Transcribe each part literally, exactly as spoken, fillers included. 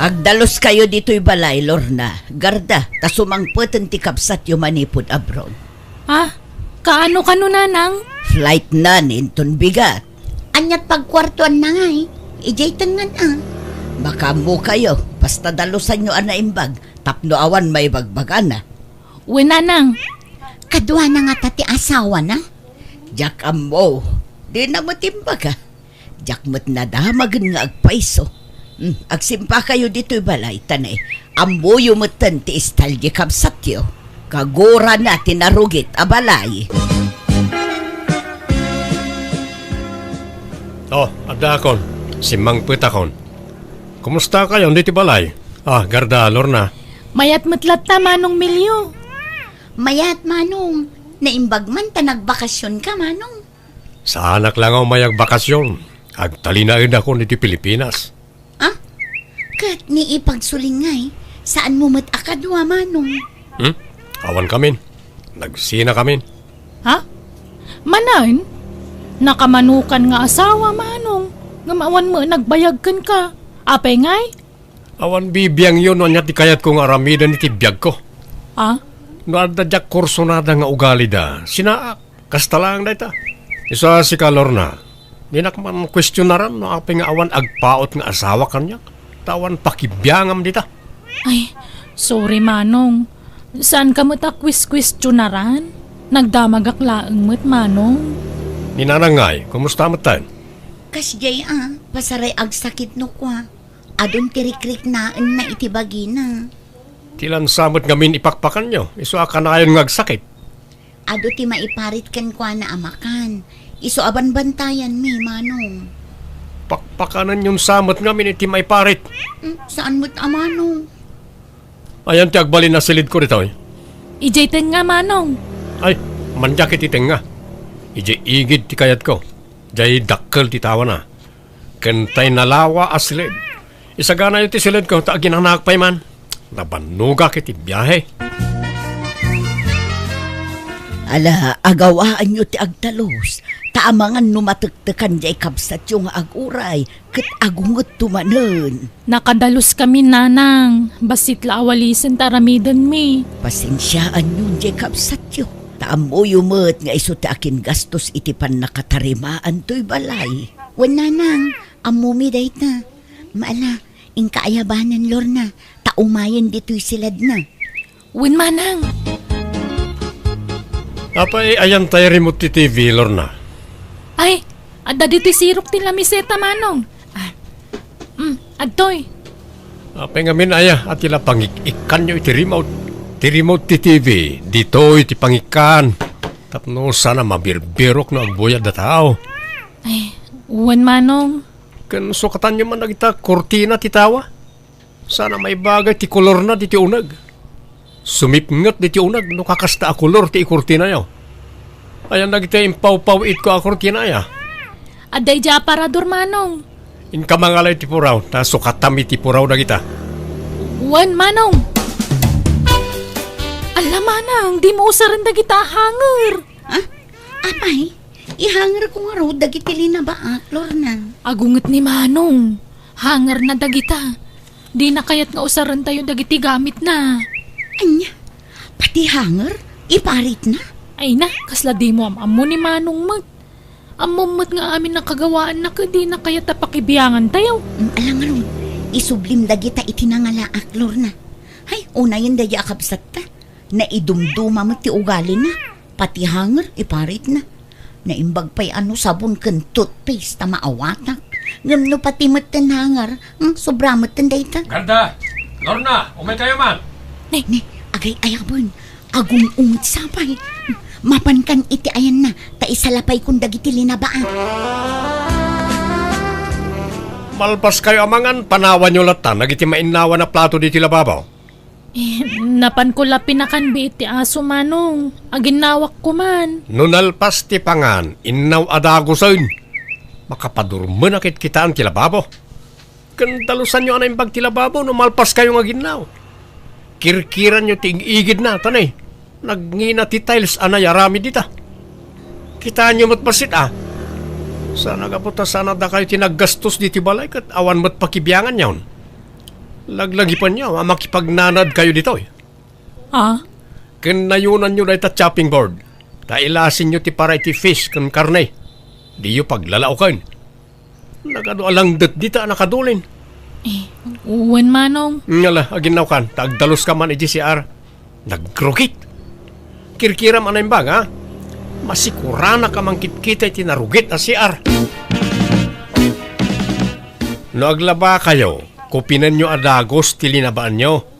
Agdaluskayo ditoy balay, Lorna. Garda, ta sumangpeten ti kabsatyo manipud abroad. Ah, kaano kano, Nanang? Flight nan inton bigat. Aniat pagkuartuanna ngay? Idiay tengngan a. Makaammokayo, basta dalusanyo a naimbag, tapno awan maibagbagana. Wen, Nanang. Kaduana ngata ti asawana? Diak ammo. Dina met imbaga. Diak met nadamagen nga agpayso. Hmm, agsimpakayo ditoy balay, ta ne, ammoyo metten ti style ti kabsatyo. Kagurana ti narugit a balay. Oh, addaakon. Simmangpetakon. Kumustakayon ditoy balay? Ah, Garda, Lorna. Mayat met latta, Manong Melio. Mayat, Manong. Naimbag man ta nagbakasionka, Manong. Saanak la nga umay agbakasyon. Agtalinaedakon iti Pilipinas. Ah? Ket ni ipagsuling ngay, saanmo met a kadua, Manong? Hmm? Awankamin. Nagsinakamin. Ha? Manen? Nakamanukan nga asawa, Manong. Ngem awan met nagbayag kenka. Apay ngay? Awan bibiangyo no ania ti kayatko nga aramiden iti biagko. Ah? No adda diak kursunada nga ugalida, sinaak. Kasta laeng dayta. Isu a sika, Lorna, dinak man kuestionaran no apay nga awan agpaut nga asawa kaniak, ta awan pakibiangam dita. Ay, sorry, Manong. Saanka met a kues-kuestionaran? Nagdamagak laeng met, Manong. Ni Nanang ngay, kumusta met tayo? Kasdiay a, pasaray agsakit no kua. Adun ti rikriknaenna iti bagina. Ti lansa met ngamin ipakpakanyo, isu a kanayon nga agsakit. Adu ti maiparit kenkuana a makan. Isu a banbantayanmi, Manong. Pakpakananyon sa met ngamin iti maiparit. Mm, saan met a Manong? Ayan ti agbalin a silidko ditoy. Idiay tengnga, Manong. Ay, mandiak iti tengnga. Idiay igid ti kayatko. Diay dakkel ti tawana. Ken tay nalawa a silid. Isaganayo ti silidko ta aginanaak pay man. Nabannogak iti biahe. Ala, agawaanyo ti agtalus, ta amangan no matektekan diay kabsatyo nga aguray, ket agungetto manen. Nakadaluskami, Nanang. Bassit la a walisen ta aramidenmi. Pasensiaanyon diay kabsatyo, ta ammoyo met nga isu ti akingastos iti pannakatarimaan toy balay. Wen, Nanang, ammomi dayta. Maala, inka aya banen, Lorna, ta umayen ditoy siledna. Wen, Manang. Apay, ayan tay remote ti T V, Lorna? Ay, adda ditoy sirok ti lamiseta, Manong. Ah, mm, adtoy. Apay ngamin aya, a ti la pangik-ikkanyo iti remote? Ti remote ti T V, ditoy ti pangikkan. Tapno saan a mabirbirok no agbuyat da tao. Ay, wen, Manong. Ken sukatanyo man dagita kurtina ti tawa. Saan a maibagay ti kolorna diti uneg. Sumipnget diti uneg no kakasta a kolor ti ikurtinayo. Ayan dagiti impawpaw-itko a kurtina aya. Adda idiay aparador, Manong. Inka mangala iti puraw, ta sukatam iti puraw dagita. Wen, Manong. Ala, Manang, dimo usaren dagita a hanger. Ah? Apay, ihangerko ngarud dagiti linabaak, Lorna. Agunget ni Manong. Hangerna dagita. Dina kayat nga usarentayo dagiti gamitna. Ania? Pati hanger? Iparitna? Ay na, kasla dimo am-ammo ni Manong met. Ammom met nga amin a kagawaanna ket dina kayat a pakibiangantayo. Mm, ala ngarud, isublim dagita iti nangalaak, Lorna. Hay, unayen daydi a kabsatta. Naidumduma met ti ugalina. Pati hanger, iparitna. Naimbag pay a no sabon ken toothpaste ta maawatak. Ngem no pati metten hanger, hmm, sobra metten dayta. Garda! Lorna, umaykayo man! Ne, ne, agay-ayaben. Agung-unget sa pay. Mapankan iti ayanna, ta isalapayko dagiti linabaak. Malpaskayo a mangan, panawanyo latta dagiti mainnawan a plato ditoy lababo. Eh, napanko la pinakanbi iti aso, Manong. Aginnawakko man. No nalpas ti pangan, innaw a dagusen. Makapadurmenak ket kitaan ti lababo. Ken dalusanyo a naimbag ti lababo no malpaskayo nga aginnaw. Kirkiranyo ti ig-igidna, ta ne, nagngina ti tiles a nayaramid dita. Kitaenyo met bassit a. Saan a gapu ta saan a dakayo ti naggastos ditoy balay ket awan met pakibianganyon. Laglagipanyo a makipagnanaed kayo ditoy. Ah? Ken nayonanyo dayta chopping board, ta ilasinyo ti para iti fish ken karne. Diyo paglalaoken. Nagadu a langdet dita a nakadulin. Eh, wen, Manong. Ngala, aginnaokan, ta agdaluska man iti C R. Nagrugit. Kirkiram a naimbag, ha? Masikuranak a mangkitkita iti narugit a C R. No aglabakayo, kupinenyo a dagus ti linabaanyo.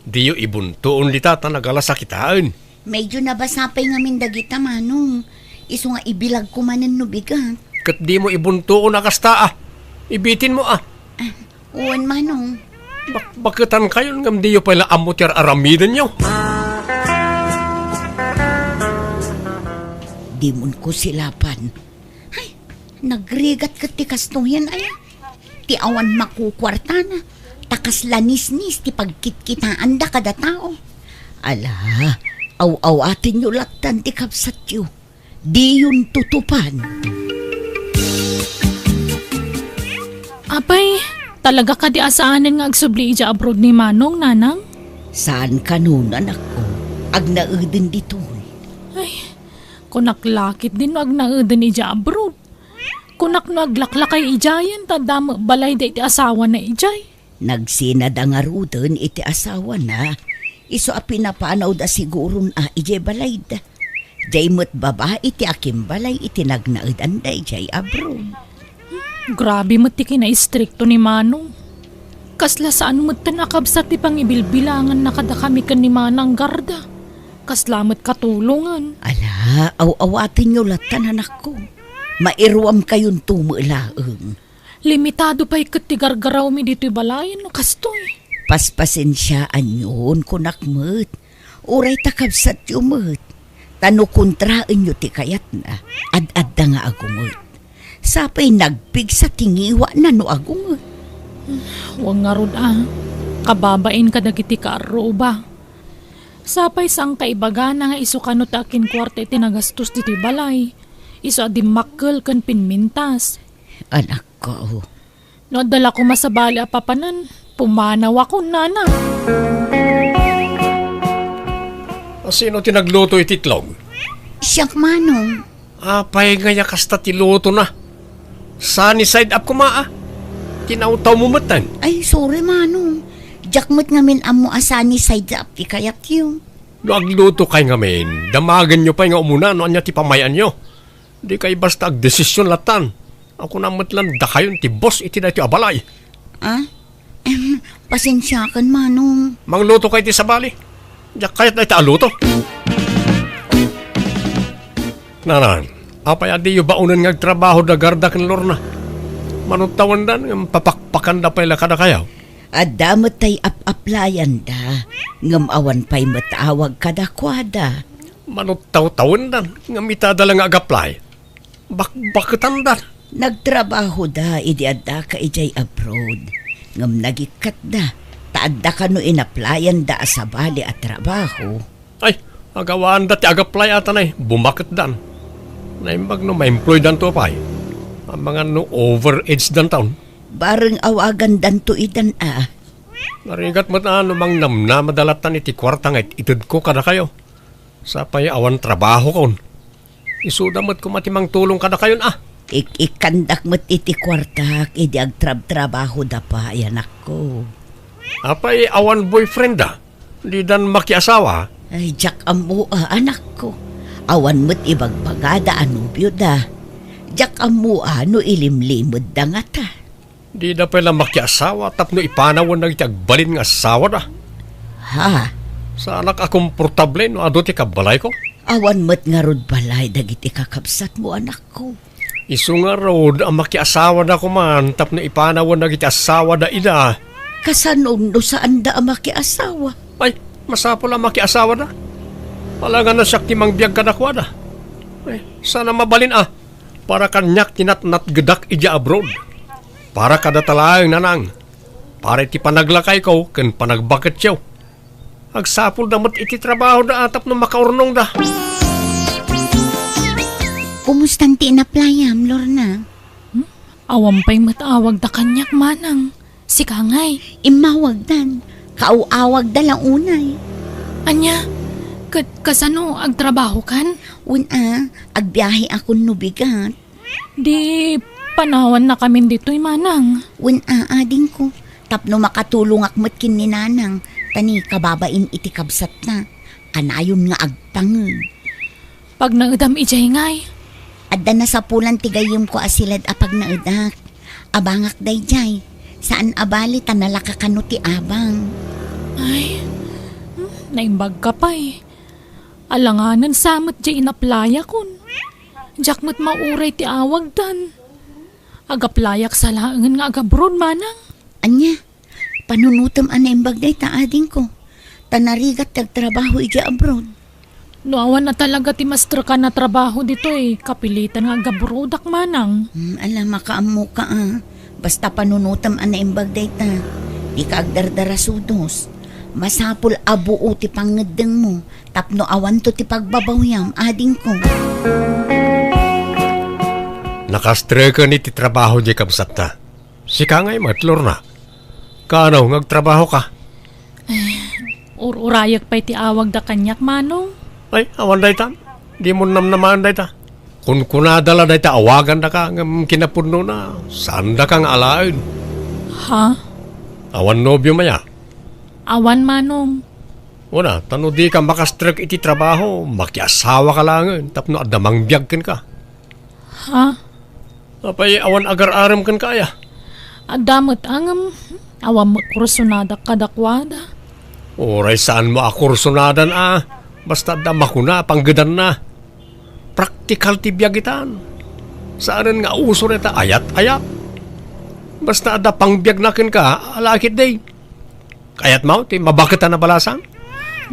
Diyo ibuntoon dita ta nagalasakitaen. Medyo nabasa pay ngamin dagita, Manong. Isu nga ibilagko manen no bigat. Ket dimo ibuntoon a kasta, ah. Ibitinmo, ah. Ah, wen, Manong. Bakbaketankayon ngem diyo pay la ammo ti ar-aramidenyo. Dimonko silapan. Ay, nagrigat ket ti kastoyen, ay. Ti awan makukuartana, ta kasla nisnis ti pagkitkitaanda kada tao. Ala, aw-awatenyo lattan ti kabsatyo. Diyon tutupan. Apay, talaga kadi a saanen nga agsubli idiay abroad ni Manong, Nanang? Saan kano, anakko. Agnaeden ditoy. Ay, kunak la ketdin no agnaeden idiay abroad. Kunak no aglaklakay idiayen ta adda met balayda iti asawana idiay. Nagsinada ngaruden iti asawana, isu a pinapanawda siguron a idiay balayda. Diay met babai ti akimbalay iti nagnaedanda idiay abroad. Grabe met ti kinaistrikto ni Manong. Kasla saan metten a kabsat ti pangibilbilanganna kadakami ken ni Manang Garda. Kasla met katulongan. Ala, aw-awatenyo lattan, anakko. Mairuamkayonto met laeng. Limitado pay ket ti gargarawmi ditoy balayen no kastoy. Paspasensiaanyon, kunak met. Uray ta kabsatyo met. Ta no kontraenyo ti kayatna, ad-adda nga agunget. Sapay nagpigsa ti ngiwana no agunget. Wen ngarud a, kababain kadagiti kaarruba. Sapay saan kaibagana nga isu kano ti akinkuarta iti nagastos ditoy balay. Isu a dimmakkel ken pinmintas. Anakko. No adda la koma sabali a papanen, pumanawakon, Nana. A, sino ti nagluto iti itlog? Siak, Manong. Apay ngay a kasta ti lutona? Sunny side up koma, a. Tinawtawmo metten. Ay, sorry, Manong. Diak met ngamin ammo a sunny side up ti kayatyo. No aglutokay ngamin, damagenyo pay nga umuna no ania ti pamay-anyo. Dikay basta agdesision lattan. Ako na met lan dakayon ti boss iti daytoy a balay. Ah? Em, pasensiakan, Manong. Manglutokay ti sabali. Diak kayat dayta a luto. Nanang, apay a diyo baonen nga agtrabaho da Garda ken Lorna? Manuttawendan ngem papakpakanda pay la kadakayo. Adda met tay ap-aplayanda, ngem awan pay met awag kadakuada. Manuttawtawendan, ngem itada la nga agaplay. Bakbaketandan. Nagtrabahoda idi addaka idiay abroad, ngem nagikkatda, ta adda kano inaplayanda a sabali a trabaho. Ay, agawanda ti agaplay a tanay, bumaketdan. Naimbag no maemploydanto pay. Amangan no overage danton. Bareng awagandanto idan a. Narigat met a no mangnamnamada lattan iti kuarta nga it-itedko kadakayo. Sapay awan trabahokon. Isuda met koma ti mangtulong kadakayon a. Ik-ikkandak met iti kuartak idi agtrabtrabahoda pay, anakko. Apay awan boyfriend da? Didan makiasawa? Ay, diak ammo a, anakko. Awan met ibagbagada a nobioda. Diak ammo a no ilimlimedda ngata. Dida pay la makiasawa tapno ipanawen dagiti agbalin nga asawada. Ha? Saanak a komportable no adu ti kabbalayko. Awan met ngarud balay dagiti kakabsatmo, anakko. Isu ngarud a makiasawada koman tapno ipanawen dagiti asawada ida. Kasano no saanda a makiasawa? Ay, masapul a makiasawada. Alangan a siak ti mangbiag kadakuada. Ay, saan a mabalin a. Para kaniak ti natnatgedak idiay abroad. Para kadata laeng, nanang. Para iti panaglakayko ken panagbaketyo. Agsapulda met iti trabahoda a tapno makaurnongda. Kumustan ti inaplayam, Lorna? Hmm? Awan pay met awagda kaniak, manang. Sika ngay? Immawagdan. Kaaw-awagda la unay. Ania? Ka-, kasano, agtrabahokan? Wen a, agbiahe a kun no bigat. Di panawannakamin ditoy, manang. Wen a, adingko. Tapno makatulongak met ken ni nanang, ta ni kababain iti kabsatna. Kanayon nga agpangeg. Pagnaedam idiay ngay? Adda nasapulan ti gayyemko a siled a pagnaedak. Abangak daydiay. Saan a bali ta nalaka kano ti abang. Ay, hmm, naimbagka pay. Alanganen sa met diay inaplayakon. Diak met mauray ti awagdan. Agaplayak sa laengen nga agabroad, manang. Ania? Panunotem a naimbag dayta, adingko. Ta narigat ti agtrabaho idiay abroad. No awan a talaga ti masterkan a trabaho ditoy, kapilitan nga agabroadak, manang. Hmm, ala, makaammoka a. Basta panunotem a naimbag dayta. Dika agdardarasudos. Masapul a buo ti pangngeddengmo tapno awanto ti pagbabawiam, adingko. Nakastreken iti trabaho diay kabsatta. Sika ngay met, Lorna. Kaano nga agtrabahoka? Eh, ur-urayek pay ti awagda kaniak, manong. Ay, awan dayta. Dimo namnamaen dayta. Kunkunada la dayta awagandaka ngem kinapudnona, saandaka nga alaen. Ha? Awan nobiom aya? Awan, manong. Wen a, ta no dika makastrek iti trabaho, makiasawaka laengen tapno adda mangbiag kenka. Ha? Apay awan agar-arem kenka aya? Adda met a ngem, awan met kursonadak kadakuada. Uray saanmo a kursonadan a, basta adda makuna a panggedanna. Praktikal ti biag itan. Saanen nga uso dayta ayat-ayat. Basta adda pangbiagna kenka, ala ketdi. Kayatmo ti mabaket a nabalasang?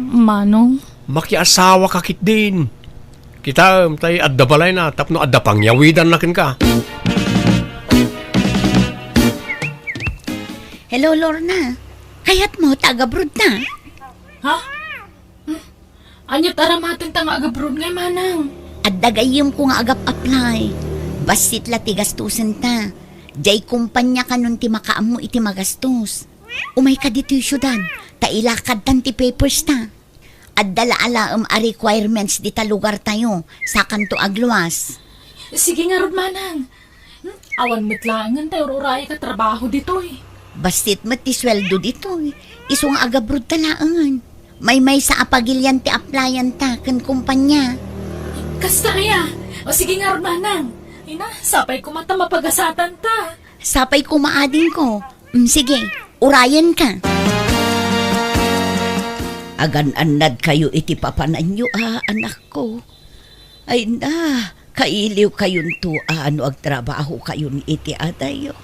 Manong. Makiasawaka ketdin. Kitaem, tay adda balayna tapno adda pangyawidanna kenka. Hello, Lorna. Kayatmo ta agabroadta? Ha? Hmm? Ania ti aramatenta nga agabroad ngay, manang? Adda gayyemko nga agap-apply. Bassit la ti gastosenta. Diay kompania kanon ti makaammo iti magastos. Umayka ditoy siudad, ta ilakadtan ti papersta. Adda la alaem a requirements dita lugartayo, sakanto agluas. Sige ngarud, manang. Hmm, awan met laengen ta ur-urayek a trabaho ditoy. Bassit met ti sueldo ditoy. Isu nga agabroadta laengen. Maymaysa a pagilian ti applyanta ken kompania. Kasta aya? O sige ngarud, manang. Ina, sapay koma ta mapagasatanta. Sapay koma, adingko. Mm, sige, urayenka. Agan-annadkayo iti papananyo a, anakko. Ay na, kailiwkayonto a no agtrabahokayon iti adayyo.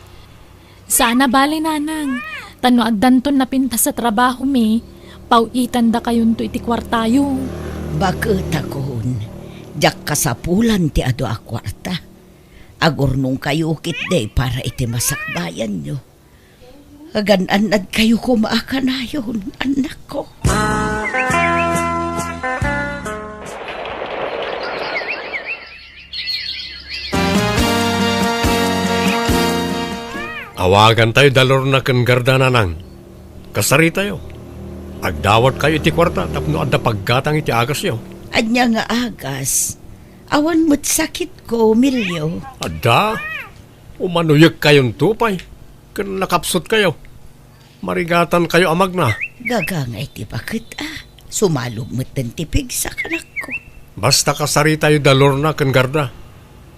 Saan a bali, nanang. Ta no addanton napintas a trabahomi, paw-itandakayonto iti kuartayo. Baketakon, diak kasapulan ti adu a kuarta. Agurnongkayo ketdi para iti masakbayanyo. Agan-annadkayo koma a kanayon, annakko. Awagantayo da Lorna ken Garda, nanang. Kasaritayo. Agdawatkayo iti kuarta tapno adda paggatang iti agasyo. Ania nga agas? Awan met sakitko, Milio. Adda? Umanoyekkayonto pay, ken nakapsutkayo. Marigatankayo a magna. Gagangay ti baket a. Sumalog metten ti pigsa, anakko. Basta kasaritayo da Lorna ken Garda.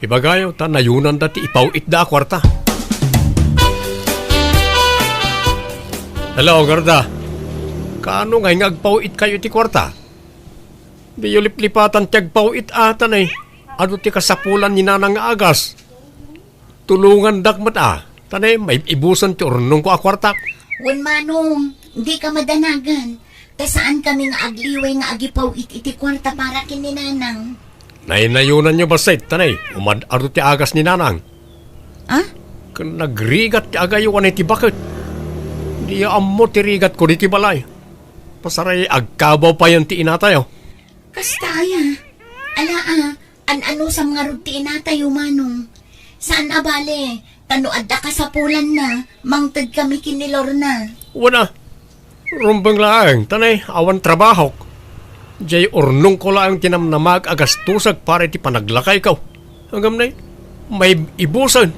Ibagayo ta nayonanda ti ipaw-itda a kuarta. Hello, Garda. Kaano ngay nga agpaw-itkayo iti kuarta? Diyo liplipatan ti agpaw-it a, ta ne, adu ti kasapulan ni nanang nga agas. Tulongandak met a, ta ne, maib-ibusen ti urnongko a kuartak. Wen, manong, dika madanagan. Ta saankami nga agliway nga agipaw-it iti kuarta para ken ni nanang. Naynayonanyo bassit, ta ne, umad-adu ti agas ni nanang. Ah? Ken nagrigat ti agayo a ne ti baket. Diyo ammo ti rigatko ditoy balay. Pasaray agkabaw payen ti inatayo. Kasta aya? Ala a, an-anusam ngarud ti inatayo, manong. Saan a bale, Ta no adda kasapulanna, mangted kami ken ni Lorna. Wen a, rumbeng laeng, ta nay, awan trabahok. Jay urnongko laeng ti namnamaek a gastosek para iti panaglakayko. Ngem nay, maibusen.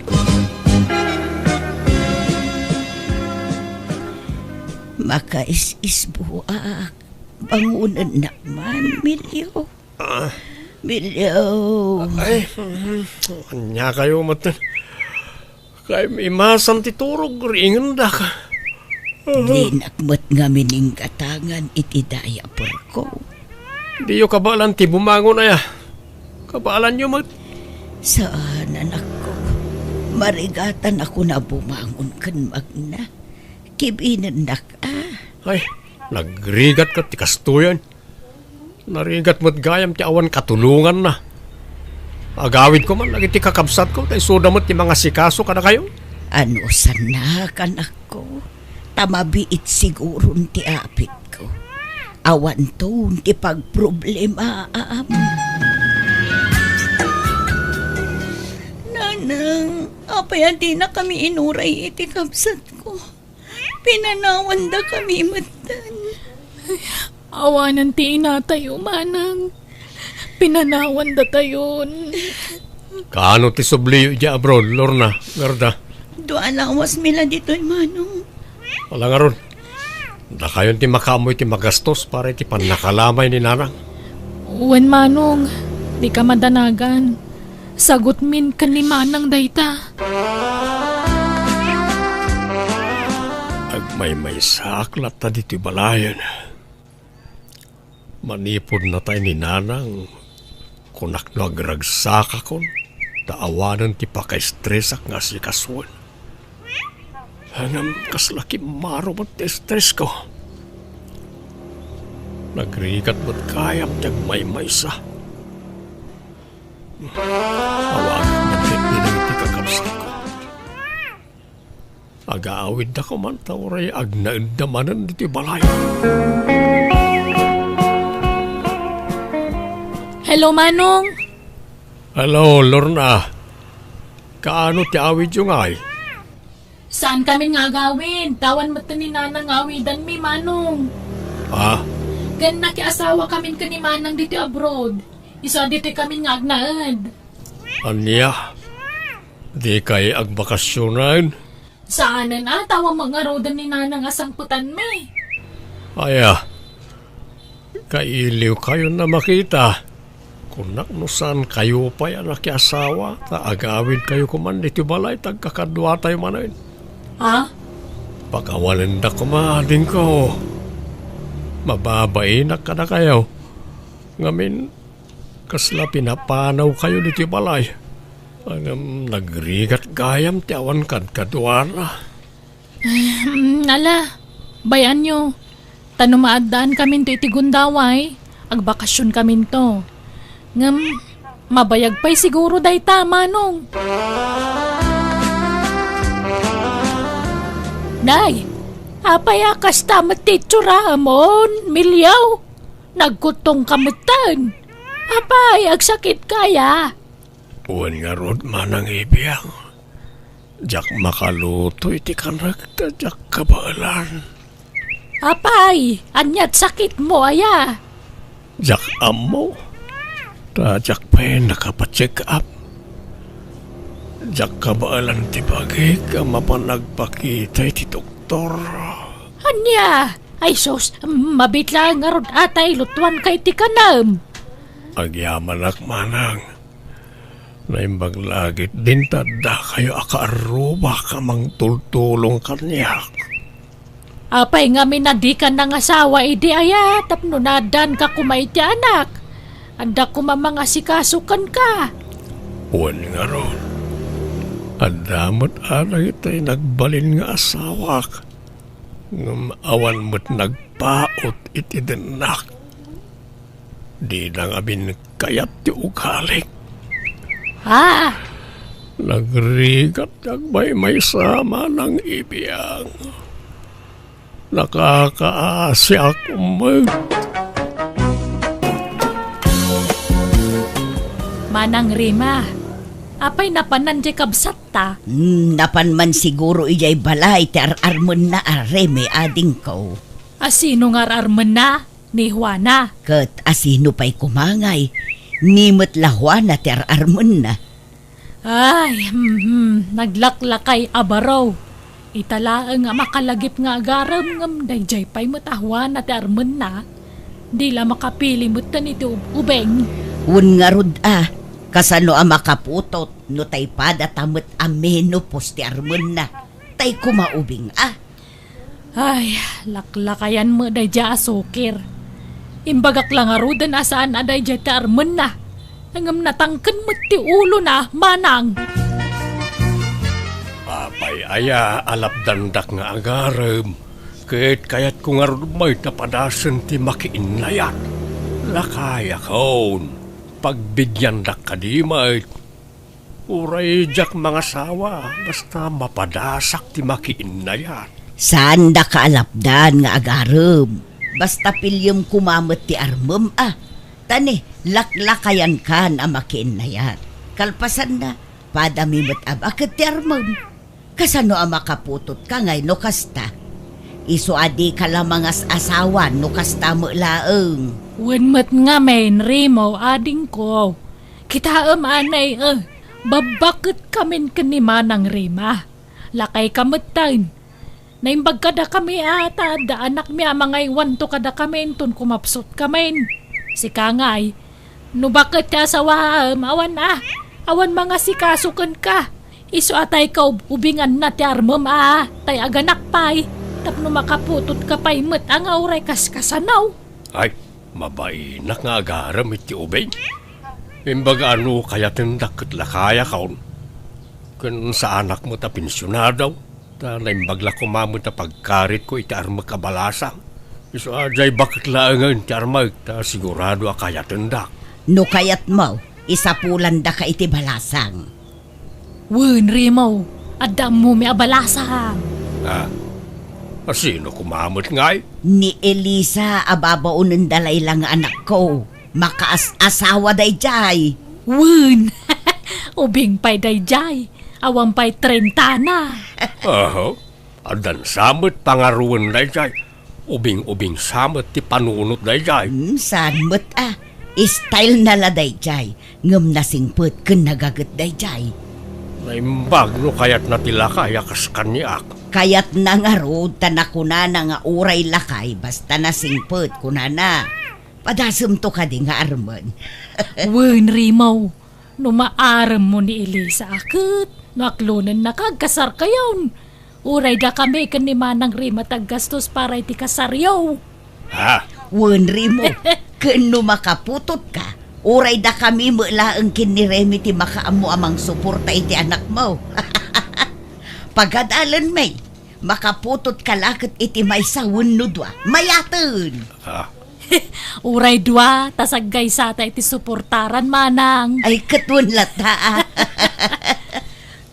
Makais-isbuak. Bangonennak man, Milio. Ah. Milio. Ay, mhm. Ania kayo met? Kay imasam ti turog, riingendak. Dinak met ngamin inggatangan iti diaperko. Diyo kabaelan ti bumangon aya? Kabaelanyo met? Saan, anakko. Marigatanakon a bumangon ken magna. Kibinennak a. Ay, nagrigat ket ti kastoyen. Narigat met gayam ti awan katulonganna. Agawidko man dagiti kakabsatko, ta isuda met ti mangasikaso kadakayo. Anusannak, anakko, ta mabiit siguron ti apitko. Awanton ti pagproblemaam. Nanang, apay a dinakami inuray iti kabsatko? Pinanawanda kami metten. Awanen ti inatayo, manang. Pinanawandatayon. Kaano ti subliyo idiay abroad, Lorna, Gerda? Dua a lawasmi la ditoy, manong. Ala ngarud, dakayon ti makaammo iti magastos para iti pannakalamay ni nanang. Wen, manong, dika madanagan. Sagutmin ken ni manang dayta. Agmaymaysaak latta ditoy balayen. Manipud natay ni nanang, kunak no agragsakakon, ta awanen ti pakaestresak nga asikasoen. Ngem kasla kimmaro met ti estresko. Nagrigat met gayam ti agmaymaysa. Awagak met ketdi dagiti kakabsatko. Agaawidda koma ta uray agnaedda manen ditoy balay. Hello, Manong. Hello, Lorna. Kaano ti awidyo ngay? Saan kamin nga agawid? Tawan met ni Nanang nga awidanmi, Manong. Ah? Ken nakiasawa kamin ken ni Manang ditoy abroad. Isu a ditoy kamin nga agnaed. Ania? Dikay agbakasionen? Saanen a, tawan met ngaruden ni Nanang a sangpetanmi. Aya, kailiwkayon a makita. Kunak no saan kayo pay a nakiasawa, ta agawidkayo koman ditoy balay, ta agkakaduatayo manen. Ha? Pakawanendak koma, adingko. Mababainak kadakayo. Ngamin, kasla pinapanawkayo ditoy balay. Ngem nagrigat gayam ti awan kadkaduana. Mm, ala, bay-anyo, ta no maaddaan kaminto iti gundaway, agbakasion kaminto. Ngem, mabayag pay siguro dayta, Manong. Nay, apay a kasta met ti itsuram, Milio? Nagkuttong ka metten. Apay, agsakit ka aya? Wen ngarud, Manang Ibiang. Diak makaluto iti kanek ta diak kabaelan. Apay, aniat sakitmo aya? Diak ammo. Ta diak pay nakapacheck up. Diak kabaelan ti bagik a mapan agpakita iti doktor. Ania? Ay sus, mabiit laeng ngarud a ta ilutuanka iti kanem. Agyamanak, Manang. Naimbag la ketdin ta addakayo a kaarrubak a mangtultulong kaniak. Apay ngamin a dika nangasawa idi aya tapno naaddaanka koma iti anak? Adda koma mangasikaso kenka. Wen ngarud, adda met a dagiti nagbalin nga asawak. Ngem awan met nagpaut iti dennak. Dina ngamin kayat ti ugalik. Ah! Nagrigat ti agmaymaysa, Manang Ibiang. Nakakaasiak met. Manang Rima, Apay napanan diay kabsatta? Hmm, napan man siguro idiay balay ti ar-armenna a Reme, adingko. A sino nga ar-armenna? Ni Juana. Ket a sino pay koma ngay? Ni met la Juana ti ar-armenna. Ay, hmm, hmm, naglaklakay a baro. Ita laeng a makalagip nga agarem ngem daydiay pay met a Juana ti armenna. Di la makapili metten iti ub-, ubing. Wen ngarud a, kasano a makaputot no tay pada ta met a menopause ti armenna? Tay koma ubing a. Ay, laklakayan met daydiay a sukir. Imbagak la ngaruden a saan a daydiay ti armenna. Ngem natangken met ti ulona, manang. Apay aya a lapdandak nga agarem, ket kayatko ngarud met a padasen ti makiinnayat. Lakayakon, pagbigyandak kadi met. Uray diak mangasawa, basta mapadasak ti makiinnayat. Saandaka a lapdan nga agarem. Basta piliem koma met ti armem a. Ta ni, laklakayankan a makiinnayat. Kalpasanna, padami met a baket ti armem. Kasano a makaputotka ngay no kasta? Isu a dika la mangas-asawa no kasta met laeng. Wen met ngamin, Remo, adingko. Kitaem anay, eh, babbaketkamin ken ni Manang Rema. Lakayka metten. Naimbag kadakami a ta adda anakmi a mangaywanto kadakami inton kumapsutkamin. Sika ngay, no baket ti asawaem, awan a, awan mangasikaso kenka. Isu a tay kaub-ubinganna ti armem a, tay aganak pay, tapno makaputotka pay met a nga uray kaskasano. Ay, mabainak nga agarem iti ubing. Imbaga a no kayatendak ket lakayakon. Ken saanak met a pensionado, ta naimbag la koma met a pagkaritko iti armek a balasang. Isu a diay baket laengen ti armek ta sigurado a kayatendak. No kayatmo, isapulandaka iti balasang. Wen, Remo, adda ammomi a balasang. Ah, a sino koma met ngay? Ni Elisa a babaonenda layla nga anakko. Makaas-asawa daydiay. Wen, ubing pay daydiay. Awan pay trentana. Aha. Addan sa met pangaruwen daydiay. Ubing-ubing sa met ti panunot daydiay. Hmm, saan met a. Style na la daydiay. Ngem nasingpet ken nagaget daydiay. Naimbag no kayatna ti lakay a kas kaniak. Kayatna ngarud ta nakunana nga uray lakay basta nasingpet, kunana. Padasemto kadi nga armen. Wen, Remo. No maaremmo ni Elisa a ket no aklonennaka, agkasarkayon. Uray dakami ken ni Manang Rema ti aggastos para iti kasaryo. Ha? Wen, Remo, ken no makaputotka, uray dakami met laeng ken ni Remy ti makaammo a mangsuporta iti anakmo. Pagadalenmi, makaputotka la ket iti maysa wenno dua. Mayaten! Ha? Uray dua, ta saggaysata iti suportaran, manang. Ay, ket wen latta, a.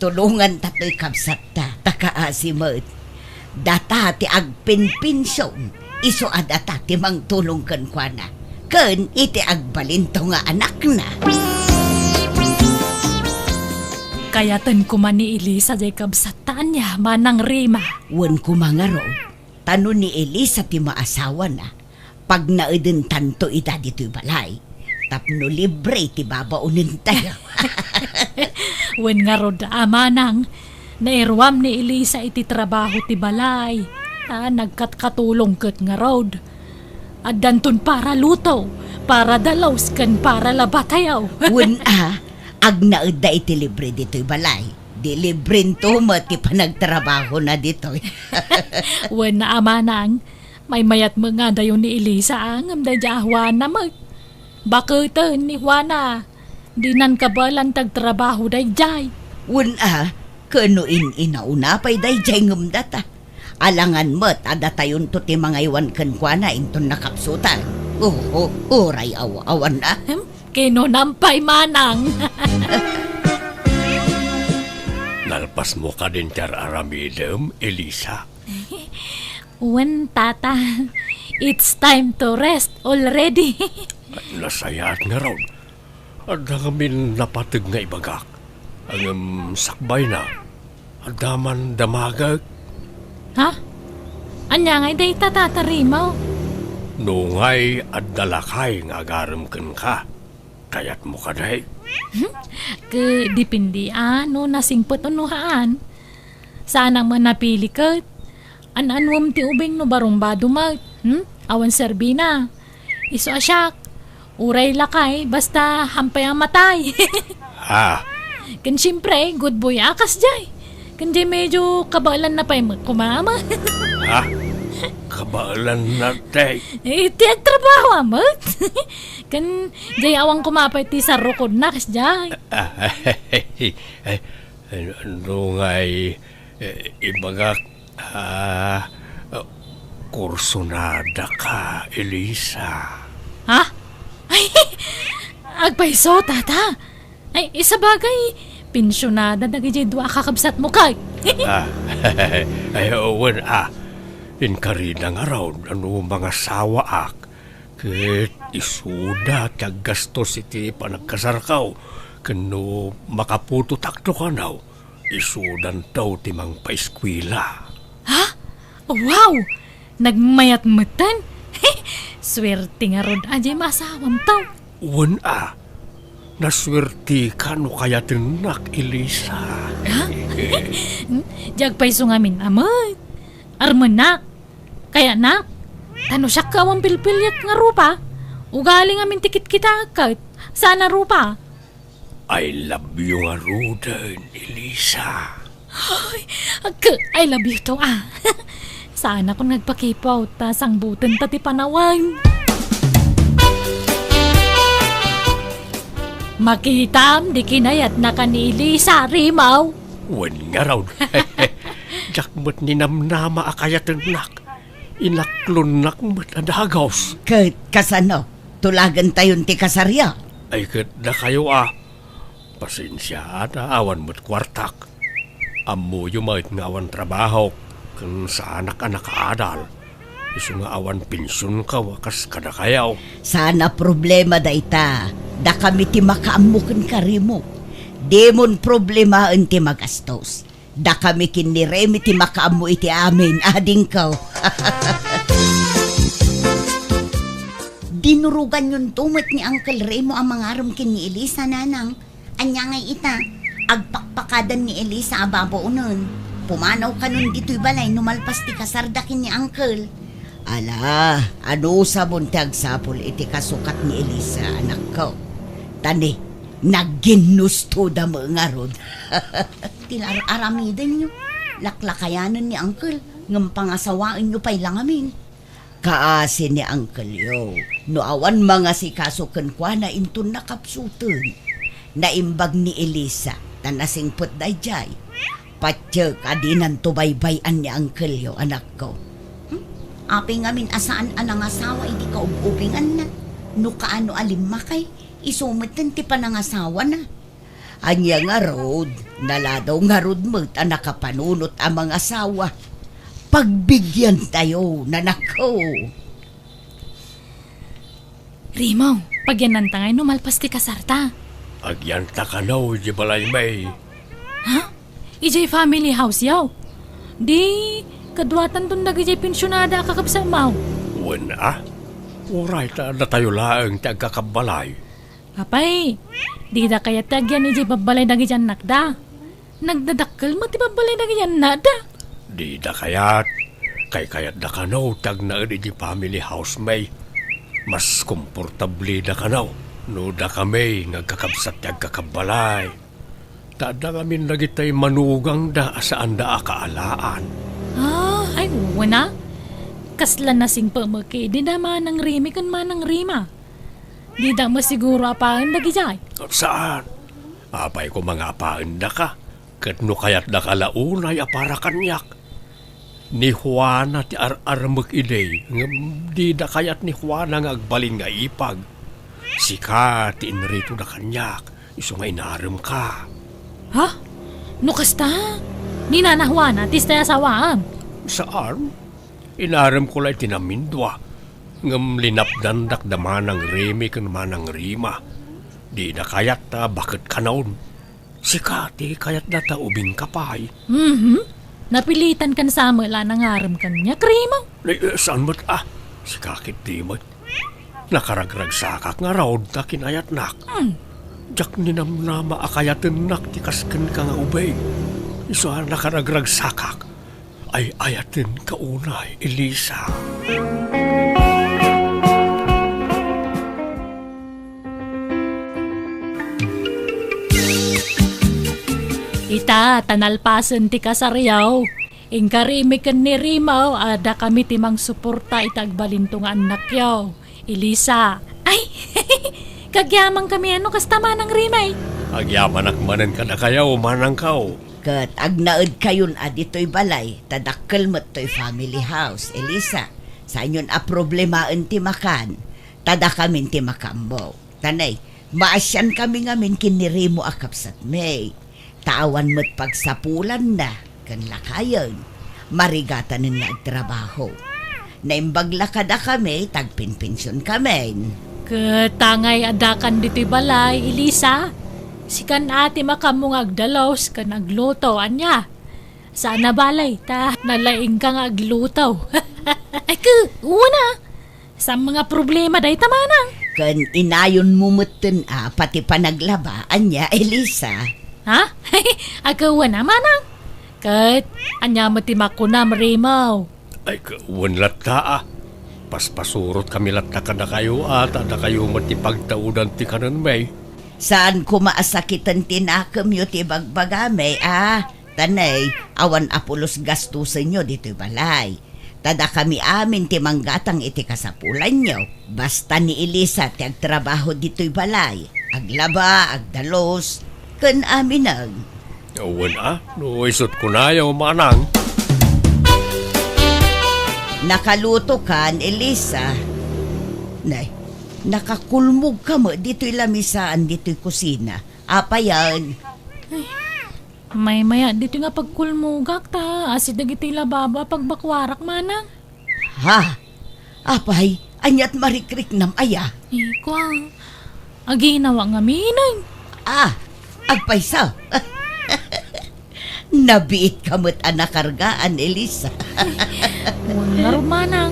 Tulonganta toy kabsatta, ta kaasi met. Data ti agpinpension, isu a data ti mangtulong kenkuana, ken iti agbalinto nga anakna. Kayaten koma ni Elisa diay kabsatta, ania, Manang Rema? Wen koma ngarud, ta no ni Elisa ti maasawana, pagnaedentanto ida ditoy balay tapno libre ti babaonentayo. Wen ngarud a, manang, nairuam ni Elisa iti trabaho ti balay. Ah, nagkatkatulong ket ngarud. Addanton para luto, para dalos, ken para labatayo. Wen a, agnaedda iti libre ditoy balay. Di librento met ti panagtrabahona ditoy. Wen a, manang, maymayat met nga adayo ni Elisa, a, ngem daydiay a Juana met. Baketen ni Juana, dinan kabaelan ti agtrabaho daydiay. Wen a, ken no in-inauna pay daydiay ngem data. Alangan met a datayonto ti mangaywan kenkuana inton nakapsutan. Oho, uray aw-awan a. Hem? Kinunam pay, manang. Nalpasmo kadin ti ar-aramidem, Elisa? Wen, tata. It's time to rest already. Nasayaat ngarud. Adda ngamin napateg nga ibagak. Ngem sakbayna, adda man damagek. Ha? Ania ngay dayta, Tata Rimaw? Nungay adda lakay nga agarem kenka, kayatmo kadi? Hmm? Ket depende a no nasingpet wenno haan. Saanak met napili ket. An-anuem ti ubing no barumbado met, hmm? Awan serbina. Isu a siak, uray lakay, basta hampay a matay. Ah. Ken siempre, good boy a kasdiay. Ken diay medyo kabaelanna pay met koma, ama. Ha? Kabaelanna, tay? Eh, ti agtrabaho a met. Ken diay awan koma pay ti sarukodna kasdiay. Ah, ay, ay, no ngay, eh, ibagak, ah, kursonada ka, Elisa. Ha? Ay, agpayso, Tata. Ay, isabagay, pensionada dagidiay dua a kakabsatmo kay. Ah, ay, wen, ah. Inkarina ngarud no mangasawaak, ket isuda ti aggastos iti panagkasarko, ken no makaputotakto kano, isudanto ti mangpaeskuela. Ha? Wow! Nagmayat metten? Suerte ngarud a diay maasawamto. Wen a, nasuerteka no kayatennak, Elisa. Ha? Diay agpayso ngamin a met. Armennak. Kayatnak. Ta no siak ket awan pilpiliek nga rupa, ugali ngamin ti kitkitaek ket saan a rupa. I love you ngaruden, Elisa. Ay, ket I love you too, ah. Saanakon nga agpakipaw ta sangbutenta ti panawen. Makitam di kinayatna ken ni Elisa, Rimaw. Wen ngarud. Diak met ninamnama a kayatennak. Inaklonnak met a dagus. Ket kasano? Tulagentayon ti kasaryo? Ay, ket dakayo a. Pasensiaak ta awan met kuartak. Ammoyo met nga awan trabahok, ken saanak a nakaadal. Isu nga awan pensionko a kas kadakayo. Saan a problema dayta. Dakami ti makaammo kenka, Rimaw. Dimon problemaen ti magastos. Dakami ken ni Remy ti makaammo iti amin, adingko. Dinuroganyon to met ni Uncle Remo a mangarem ken ni Elisa, nanang. Ania ngay ita, agpakpakadan ni Elisa a babaonen. Pumanaw kanon ditoy balay no malpas ti kasarda ken ni Uncle. Ala, anusabon ti agsapul iti kasukat ni Elisa, anakko. Ta ni, nagginnustoda met ngarud. Ti ar-aramidenyo, laklakayanen ni Uncle, ngem pangasawaenyo pay la ngamin. Kaasi ni Uncle yo, no awan mangasikaso kenkuana inton nakapsuten. Naimbag ni Elisa, ta nasingpet daydiay. Patiek a dinanto baybay-an ni Uncle yo, anakko. Hmm? Apay ngamin a saan a nangasawa iti kaub-ubinganna? No kaano a limmakay, isu metten ti panangasawana. Ania ngarud, naladaw ngarud met a nakapanunot a mangasawa. Pagbigyantayo, nanakko. Remo, pagyannanta ngay no malpas ti kasarta. Agyanta kano idiay balaymi. Ha? Idiay family house yaw? Di, kaduatanton dagidiay pensionada a kakabsatmo. Wen a, uray ta datayo laeng ti agkakabbalay. Apay, dida kayat ti agyan idiay babbalay dagiti annakda. Nagdadakkel met ti babbalay dagiti annakda. Dida kayat, kaykayatda kano ti agnaed idiay family house mi. Mas komportableda kano no dakami nga agkakabsat ti agkakabbalay. Ta adda ngamin dagiti manugangda a saanda a kaalaan. Ah, ay, wen a. Kasla nasingpet met idi da Manang Remy ken Manang Rema. Dida met siguro apaen dagidiay. Saan? Apay koma nga apaendaka, ket no kayatdaka la unay a para kaniak. Ni Juana ti ar-armek idi, ngem dida kayat ni Juana nga agbalin nga ipag. Sika ti inritoda kaniak, isu nga inaremka. Ha? No kasta, ni Nana Juana ti isu ti asawaam? Saan? Inaremko la iti namindua, ngem linapdandak da Manang Remy ken Manang Rema. Dida kayat ta baket kanon. Sika ti kayatna ta ubingka pay. Mhm. Napilitan kan Samuel a nangarem kaniak, Remo. Ay, eh, saan met, ah? Sika ketdi met. Nakaragragsakak ngarud ta kinayatnak. Hmm. Diak ninamnama a kayatennak ti kas kenka nga ubing. Isu a nakaragragsakak. Ay-ayatenka unay, Elisa. Ita, ta nalpasen ti kasaryo. Inka Remi ken ni Remo, adda kami ti mangsuporta iti agbalinto nga annakyo. Elisa. Ay, kagyaman kami, ano, kasta, Manang Remi? Agyamanak manen kadakayo, manangko. Ket agnaedkayon a ditoy balay, ta dakkel met toy family house, Elisa. Saanyon a problemaen ti makan, ta dakamin ti makaammo. Tanay, maasian kami ngamin ken ni Remo a kabsatmi. Ta awan met pagsapulanna ken lakayen, marigatanen nga agtrabaho. Naimbag la kadakami, ta agpenpension kamin. Ket tangay addakan ditoy balay, Elisa. Sikan a ti makaammo nga agdalus ken agluto, ania? Saan a balay, ta nalaingka nga agluto. Ay, ke, una. Saan nga problema dayta, manang? Ken inayonmo metten a pati panaglaba, ania, Elisa? Ha? Ay, ke, una, manang. Ket, ania met ti makunam, Remo? Ay, ke, wen latta, ah. Paspasurotkami latta kadakayo, ah, ta dakayo met ti pagtaudan ti kanenmi. Saan koma a sakiten ti nakemyo ti bagbagami, ah? Tanay, awan a pulos gastusenyo ditoy balay. Ta dakami amin ti manggatang iti kasapulanyo. Basta ni Elisa ti agtrabaho ditoy balay, aglaba, agdalus, ken aminen. Wen a, no isut' kunayo, manang. Nakalutokan, Elisa. Nay, nakakulmogka met ditoy lamisaan ditoy kusina. Apayen? Ay, maymay-at ditoy nga pagkulmogak ta asit dagiti lababo a pagbakuarak, manang. Ha? Apay, ania't marikriknam aya? Ikuang, aginawak ngaminen. Ah, agpayso. Nabiitka met a nakargaan, Elisa. Wen ngarud, manang.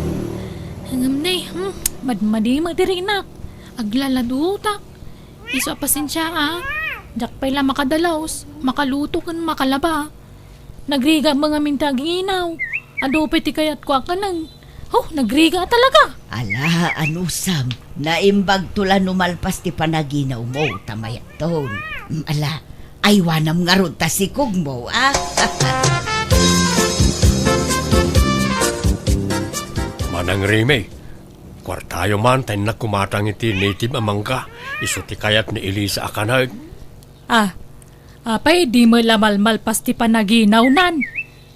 Ngem ne, hmm, madmadi met ti rinak. Aglaladutak. Isu a pasensia, a. Diak pay la makadalus, makaluto ken makalaba. Nagrigat met ngamin ti aginaw. Adu pay ti kayatko a kanen. Huh, nagrigat talaga. Ala, anusam, naimbagto la no malpas ti panaginawmo, ta mayatton. Mm, ala, aywanam ngarud ta sikogmo, a. Manang Remi, kuartayo man ta innak kumatang iti native a mangga, isu ti kayat ni Elisa a kanen. Ah, apay, di met la malmalpas ti panaginawnan?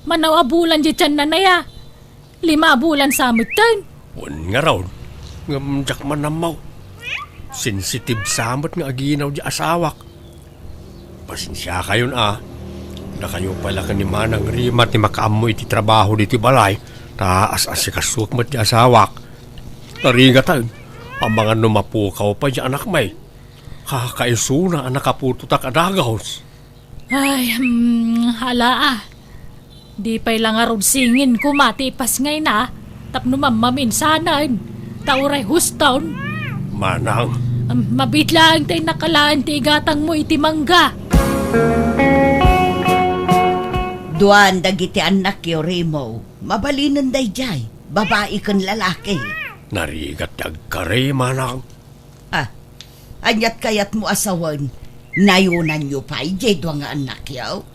Manaw a bulan diay tianna aya? Lima a bulan sa metten? Wen ngarud, ngem diak man ammo. Sensitive sa met nga aginaw diay asawak. Pasensiakayon a. Dakayo pay la ken ni Manang Remi ti makaammo iti trabaho ditoy balay, ta as-asikasuek met diay asawak. Narigatan, amangan no mapukaw pay diay anakmi. Kakaisuna a nakaputotak a dagus. Ay, hmm, ala a. Di pay la ngarud singin koma ti ipasngayna tapno mammaminsanen, ta uray huston. Manang. Am, mabiit laeng ta innak alaen ti igatangmo iti mangga. Duan dagiti annakyo, Remo. Mabalinen daydiay, babai ken lalaki. Narigat ti agkari, manang. Ah, ania't kayatmo a sawen? Nayonanyo pay diay dua nga annakyo?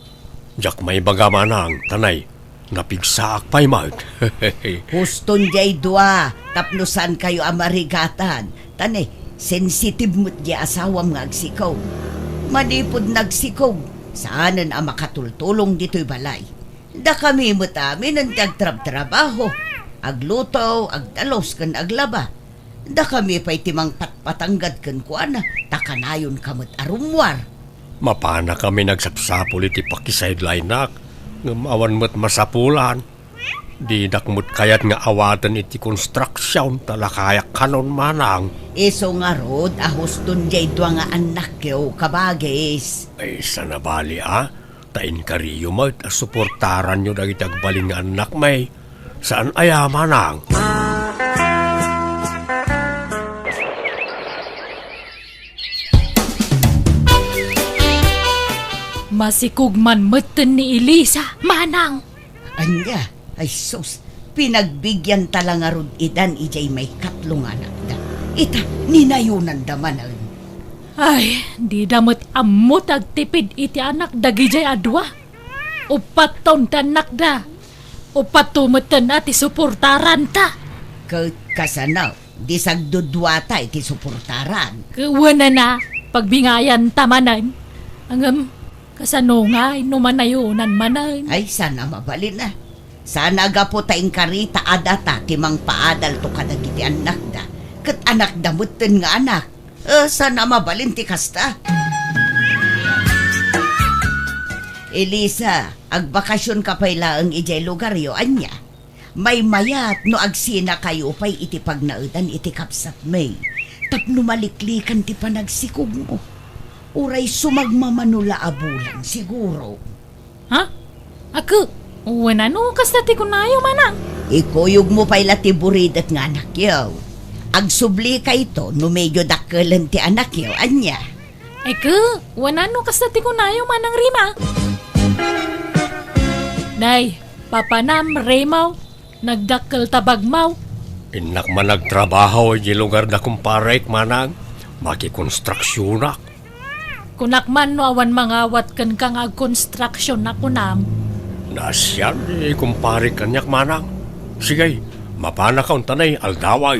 Diak maibaga, manang, ta nay, napigsaak pay met. Huston diay dua, tapno saankayo a marigatan. Ta nay, sensitive met diay asawam nga agsikog. Manipud nagsikog, saanen a makatultulong ditoy balay. Dakami met aminen ti agtrabtrabaho, agluto, agdalus, ken aglaba. Dakami pay ti mangpatpatanggad kenkuana, ta kanayonka met a rummuar. Mapanakami nagsapsapul iti pakisideline-nak, ngem awan met masapulan. Didak met kayat nga awaten iti konstruksion ta lakayak kanon, manang. Isu ngarud a huston jay dua nga annakyo, kabagis. Ay, sana bali a, ta inkariyo met a suportaranyo dagiti agbalin nga annakmi. Saan aya, manang? Masikog man metten ni Elisa, manang. Ania? Ay sus, pinagbigianta la ngarud idan idiay maikatlo nga anakda. Ita, ninayonanda manen. Ay, dida met ammo ti agtipid iti anak dagidiay a dua. Uppat taon ti annakda. Uppat to metten a ti suportaranta. Ket kasano, di sagduduata iti suportaran? Ket wenana, pagbingayanta manen. Ngem, kasano ngay no manayonan manen? Ay, saan a mabalin a. Saan a gapu ta inkarita a data ti mangpaadalto kadagiti annakda, ket anakda metten nga anak. Eh, saan a mabalin ti kasta? Elisa, agbakasionka pay laeng idiay lugaryo, ania? Maymayat no agsinakayo pay iti pagnaedan iti kabsatmi tapno maliklikan ti panagsikogmo. Uray sumagmamano la a bulan, siguro. Ha? Akke, wenno kasta ti kunayo, manang? Ikuyogmo pay la ti buridet nga anakyo. Agsublika ito no medyo dakkelen ti anakyo, ania? Akke, wenno kasta ti kunayo, manang Rima? Nay, papanam, Rimo. Nagdakkel ta bagmaw. Innak man agtrabaho idiay lugar da kumparek, manang. Makikonstruksionak. Kunak man no awan mangawat kenka nga agkonstruksion a kunam. Naasian ni kumparek kaniak, manang. Sige, mapanaka untanay aldawan.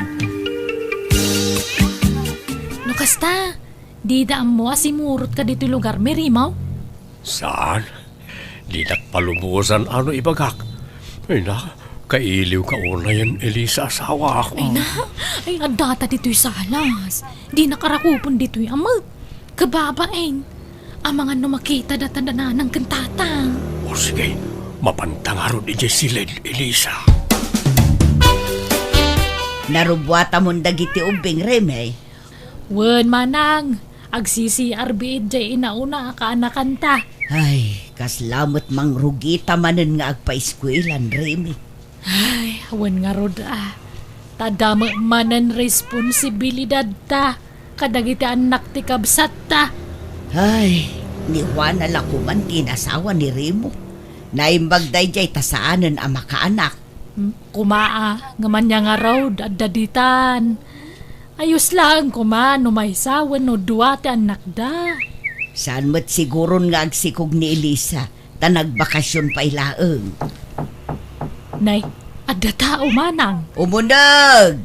No kasta, dida ammo a simurot ka ditoy lugar, Mirimaw? Saan? Dinak palubosan a no ibagak. Ay na, kailiw ka unayen, Elisa, asawak. Ay na, ay, adda ta ditoy salas. Dinak arakupen ditoy a met. Kababain. Amangan no makita data da nanang ken tatang. O sige, mapanta ngarud idiay siled, Elisa. Narubbuatamon dagiti ubbing, Reme? Wen, manang, agsi-C R biit jay inauna a kaanakanta. Ay, kasla met mangrugita manen nga agpaiskuelan, Remi. Ay, wen ngarud a. Ta adda met manen responsibilidadta kadagiti annak ti kabsatta. Ay, ni Juana la koman ti inasawa ni Remo. Naimbag daydiay ta saanen a makaanak. Hmm, koma a, ngem ania ngarud, adda ditan. Ayos laeng koma no maysa wenno dua ti annakda. Saan met siguron nga agsikog ni Elisa, ta nagbakasion pay laeng. Nay, adda tao, manang. Umuneg!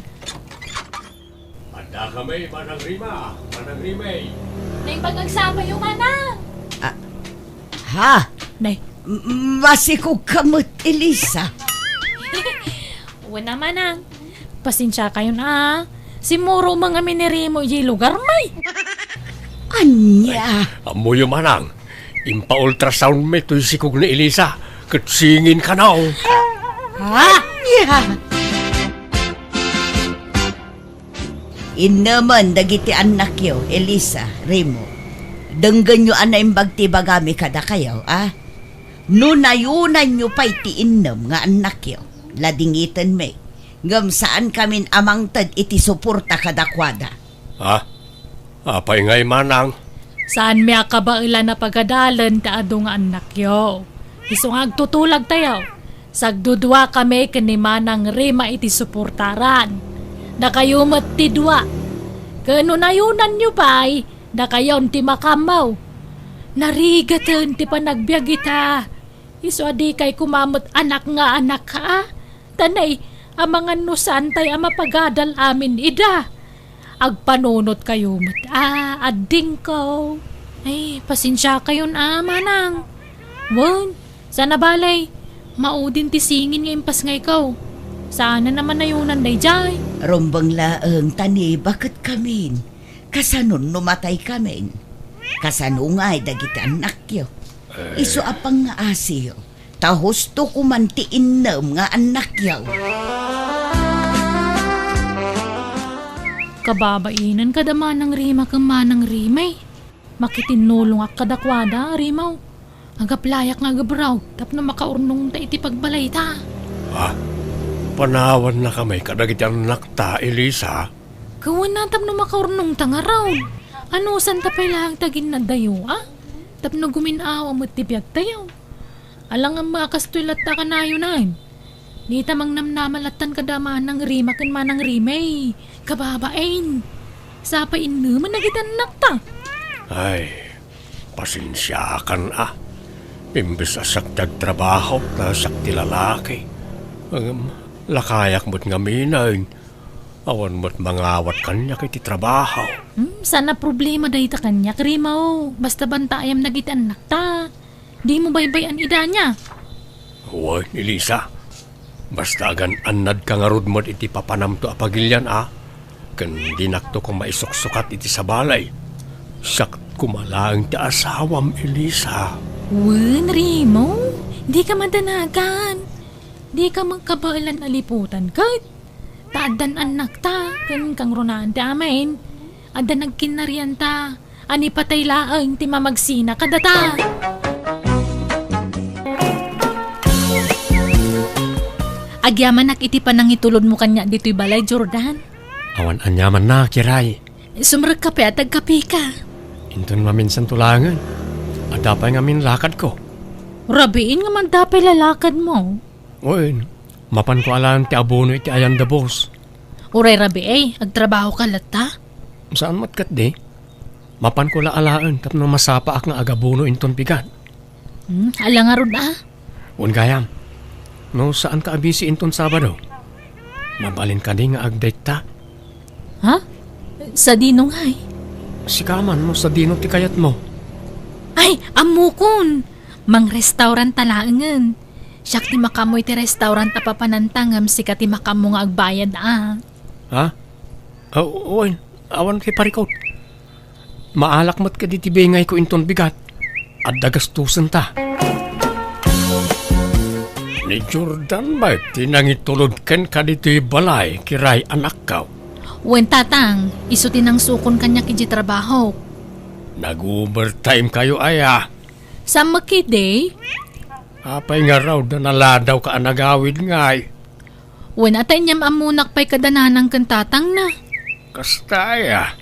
Adda kami, Manang Rima, Manang Rimay. Nay, pag-agsapayo, manang. Ah, ha? Nay. M-, masikog ka met, Elisa. Wen a, manang. Pasensia kayon a. Simuro man ngamin ni Remo idiay lugar, may. Ania? Ay, ammoyo, manang. Impa-ultrasound mi toy sikog ni Elisa. Ket singin kano. Ha? Ania? Innemen dagiti annakyo, Elisa, Remo. Denggenyo a naimbag ti ibagami kadakayo, a? No nayonanyo pay ti innem nga annakyo, ladingitenmi, ngem saankamin a mangted iti suporta kadakuada. Ha? Apay ngay, manang? Saanmi a kabaelan a pagadalen ti adu nga annakyo. Isu nga agtutulagtayo, sagduduakami ken ni Manang Rima iti suportaran. Dakayo met ti dua. Ken no nayonanyo pay, dakayon ti makammaw. Narigaten ti panagbiag ita. Isu a dikay koma met anak nga anak, a? Ta nay, amangan no saantay a mapagadal amin ida. Agpanunotkayo met a, addingko. Ay, pasensiakayon a, manang. Wen, saan a bale, maudin ti singin nga impasngayko. Saanen a manayonan daydiay. Rumbeng laeng ta ni baket kamin. Kasanon no mataykamin? Kasano ngay dagiti annakyo? Eh. Isu a pangngaasiyo. Ta husto koman ti innem nga annakyo. Kababainen kada Manang Rima ken Manang Rimay. Makitinnulongak kadakuada, Rimaw. Agaplayak nga agabraw tapno makaurnongta iti pagbalayta. Ah, panawannakami kadagiti annakta, Elisa. Kawana tapno makaurnongta ngarud. Anusanta pay laeng ti aginnadayo, a? Tapno gumin-awa met ti biagtayo. Ala ngem a kastoy latta kanayonan. Dita mangnamnama lattan kada Manang Rima ken Manang Rimay, kababain. Sapay innemen dagiti annakta. Ay, pasensiakan a. Imbes a siak ti agtrabaho, ta siak ti lalaki. Ngem, lakayak met ngamin. Awan met mangawat kaniak iti trabaho. Hmm, saan a problema dayta kaniak, Rimaw. Basta bantaayam dagiti annakta. Dimo baybay-an idania. Wen, Elisa. Basta agan-annadka ngarud met iti papanamto a pagilian a. Ken dinakto koma isuksukat iti sabali. Siak koma laeng ti asawam, Elisa. Wen, Rimaw. Dika madanagan. Dika met kabaelan a liputan ket. Ta addan annakta, ken kangrunaan ti amin. Adda nagkinnarianta, a ni patay laeng ti mamagsina kadata. Agyamanak iti panangitulodmo kaniak ditoy balay, Jordan. Awan aniamanna, Kiray. Sumrekka pay a tagkapika. Inton maminsanto laengen. Adda pay ngamin lakadko. Rabiin nga adda pay lalakadmo. Wen, mapanko alaen ti abono iti ayan da boss. Uray rabii, agtrabahoka latta? Saan met ketdi. Mapanko la alaen tapno masapaak nga agabono inton bigat. Hmm, ala ngarud a. Wen gayam, no saanka a busy inton Sabado, mabalin kadi nga agdate ta? Ha? Sadino ngay? Sika man no sadino ti kayatmo. Ay, ammokon! Mangrestaurant ta laengen. Siak ti makaammo iti restaurant a papananta ngem sika ti makaammo nga agbayad a. Ha? Aw, wen, awan kay parikot. Maalak met kadi ti bingayko inton bigat. Adda gastosenta. Ni Jordan met ti nangitulod kenka ditoy balay, Kiray, anakko. Wen, tatang, isu ti nangsukon kaniak idiay trabahok. Nag-overtime kayo aya? Saan met ketdi? Apay ngarud a naladawka a nagawid ngay? Wen, a ta inyam ammonak pay kada nanang ken tatangna. Kasta aya?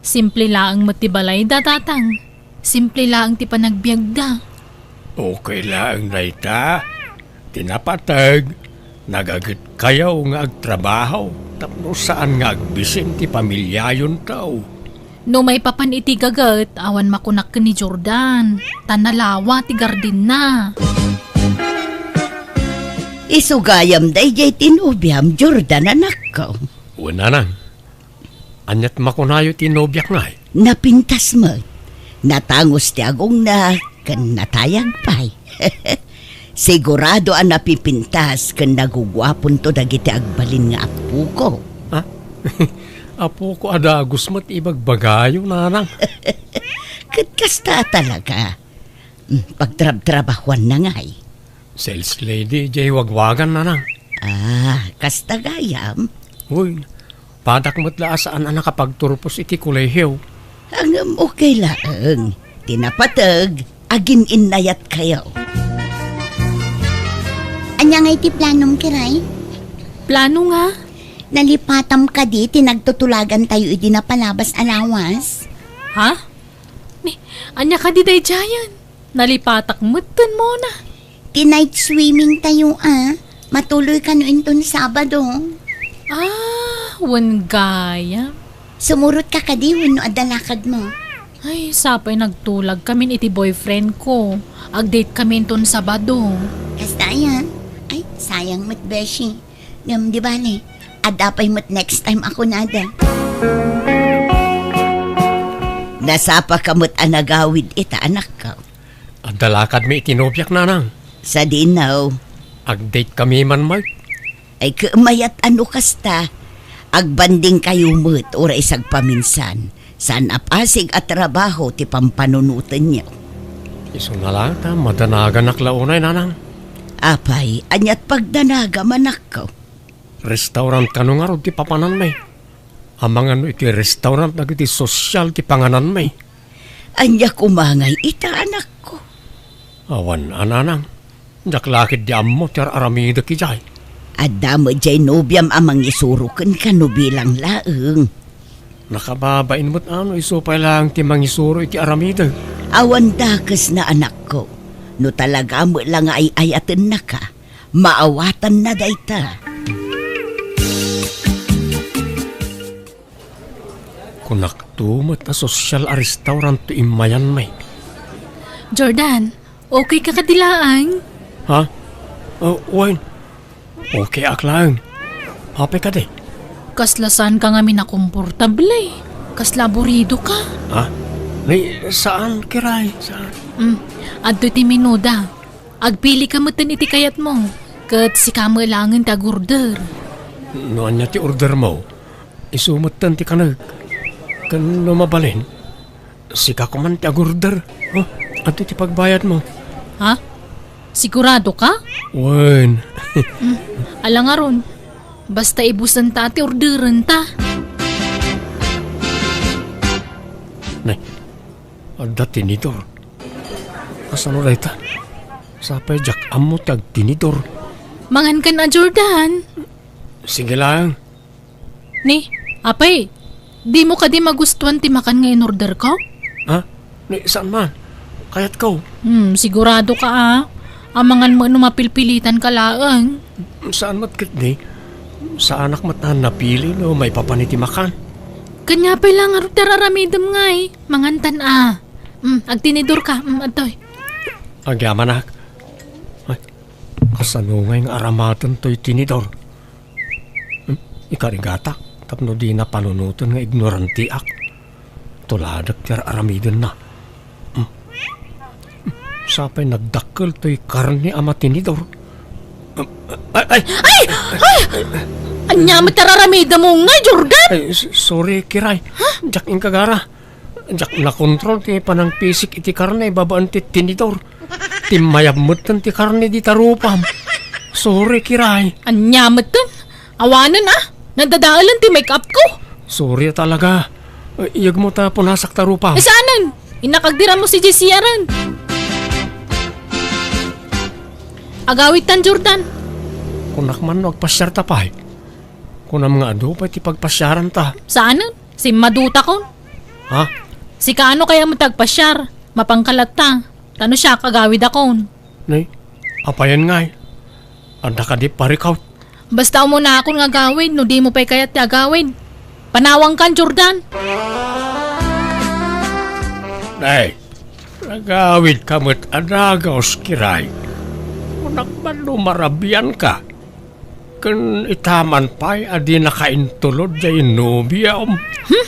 Simple laeng met ti balayda, tatang. Simple laeng ti panagbiagda. Okay laeng dayta. Ti napateg, nagaget kayo nga agtrabaho tapno saan nga agbisin ti pamiliayonto. No maipapan iti gaget, awan makunak ken ni Jordan, ta nalawa ti gardinna. Isu gayam daydiay ti nobiam, Jordan, anakko. Wen, nanang. Aniat makunayo ti nobiak ngay? Napintas met. Natangus ti agongna ken natayag pay. Sigurado a napipintas ken naguguaponto dagiti agbalin nga apoko. Ha? Apoko a dagus met ibagbagayo, nanang. Ket kasta talaga. Mm, pagtrabtrabahuanna ngay. Sales lady, jay wagwagan, nanang. Ah, kasta gayam? Uy, padak met la a saan a nakapagturpos iti kolehiyo. Ngem okay laeng. Ti napateg, agin-innayat kayo. Ania ngay ti planom, Kiray? Plano nga? Nalipatam kadi ti nagtutulagan tayo idi napalabas a lawas? Ha? Ni, ania kadi daydiayen? Nalipatak metten, Mona. Ti night swimming tayo, a. Matuloy kano inton Sabado. Ah, wen gayam. Sumurot ka kadi wenno adda lakadmo? Ay, sapay nagtulag kamin iti boyfriend ko. Agdate kami inton Sabado. Kasta aya? Ay, sayang met, beshi. Ngem di bale, adda pay met next time a kunada. Nasapaka met a nagawid ita, anakko. Adda lakadmi iti nobiak, nanang. Sadino? Agdate kami man, Mark. Ay, ket mayat a no kasta. Agbanding kayo met, uray sagpaminsan. Saan a pasig a trabaho ti pampanunotenyo. Isuna laeng ta madanaganak la unay, nanang. Apay, aniat pagdanagam, anakko? Restaurant kano ngarud ti papananmi? Amangan no iti restaurant dagiti sosyal ti pangananmi. Ania koma ngay ita, anakko? Awan, a nanang. Diak la ketdi ammo ti ar-aramidek idiay. Adda met diay nobiam a mangisuro kenka no bilang laeng. Nakababain met a no isu pay laeng ti mangisuro iti aramidek. Awan dakesna, anakko. No talaga met la nga ay-ayatennaka, maawatanna dayta. Kunakto met a sosyal a restaurant ti immayanmi. Jordan, okay ka kadi laeng? Ha? Oh, wen. Okay ak laeng. Apay kadi? Kasla saan ka ngamin a komportable. Kasla aburido ka. Ha? Nay, saan, Kiray? Saan? Mm, adtoy ti menuda. Agpili ka metten iti kayatmo, ket sika met laengen ti agorder. No ania ti ordermo, isu metten ti kanek. Ken no mabalin, sika koman ti agorder. Oh, adtoy ti pagbayadmo. Ha? Sigurado ka? Wen. Mm, ala ngarud. Basta ibusenta ti orderenta. Nay, adda tinidor. Kasano dayta? Sapay diak ammo ti agtinidor. Mangankan a, Jordan. Sige laeng. Ni, apay, dimo kadi magustuan ti makan nga inorderko? Ha? Ni, saan man? Kayatko. Hmm, sigurado ka, a. Amangan met no mapilpilitan ka laeng. Saan met ketdi? Saanak met a napili no maipapan iti makan. Kaniapay la ngarud ti ar-aramidem ngay. Mangantan a. Mm, agtinidor ka. Mm, adtoy. Agyamanak. Ay, kasano ngay nga aramaten toy tinidor? Mm, ikarigatak tapno dina panunoten nga ignorantiak. Tuladek ti ar-aramidenna. Mm. Sapay nagdakkel toy karne a matinidor. Mm, ay, ay! Ay! Ay! Ania met ti ar-aramidem ngay, Jordan? Ay, s-, sorry, Kiray. Ha? Diak inkagara. Diak nakontrol ti panangpisik iti karne babaen ti tinidor. Timmayab metten ti karne dita rupam. Sorry, Kiray. Ania metten? Awanen a. Nadadaelen ti make-up ko. Sorry talaga. Iyegmo ta punasak ta rupam. Eh, saanen? Innak agdiram mo si J C R-en. Agawidtan, Jordan. Kunak man no agpasiar ta pay. Kunam nga adu pay ti pagpasiaran ta. Saanen? Simmadutakon. Ha? Sika ano kaya mo ti agpasiar? Mapanka latta. Ta no siak, agawidakon. Nay, apayen ngay? Adda kadi parikaw? Basta umunakon nga agawid, no dimo pay kayat ti agawid. Panawangkan, Jordan. Nay, nagawidka met a dagus, Kiray. Kunak man no marabianka. Ken itaman pay a di nakaintulod diay nobiam. Hmm?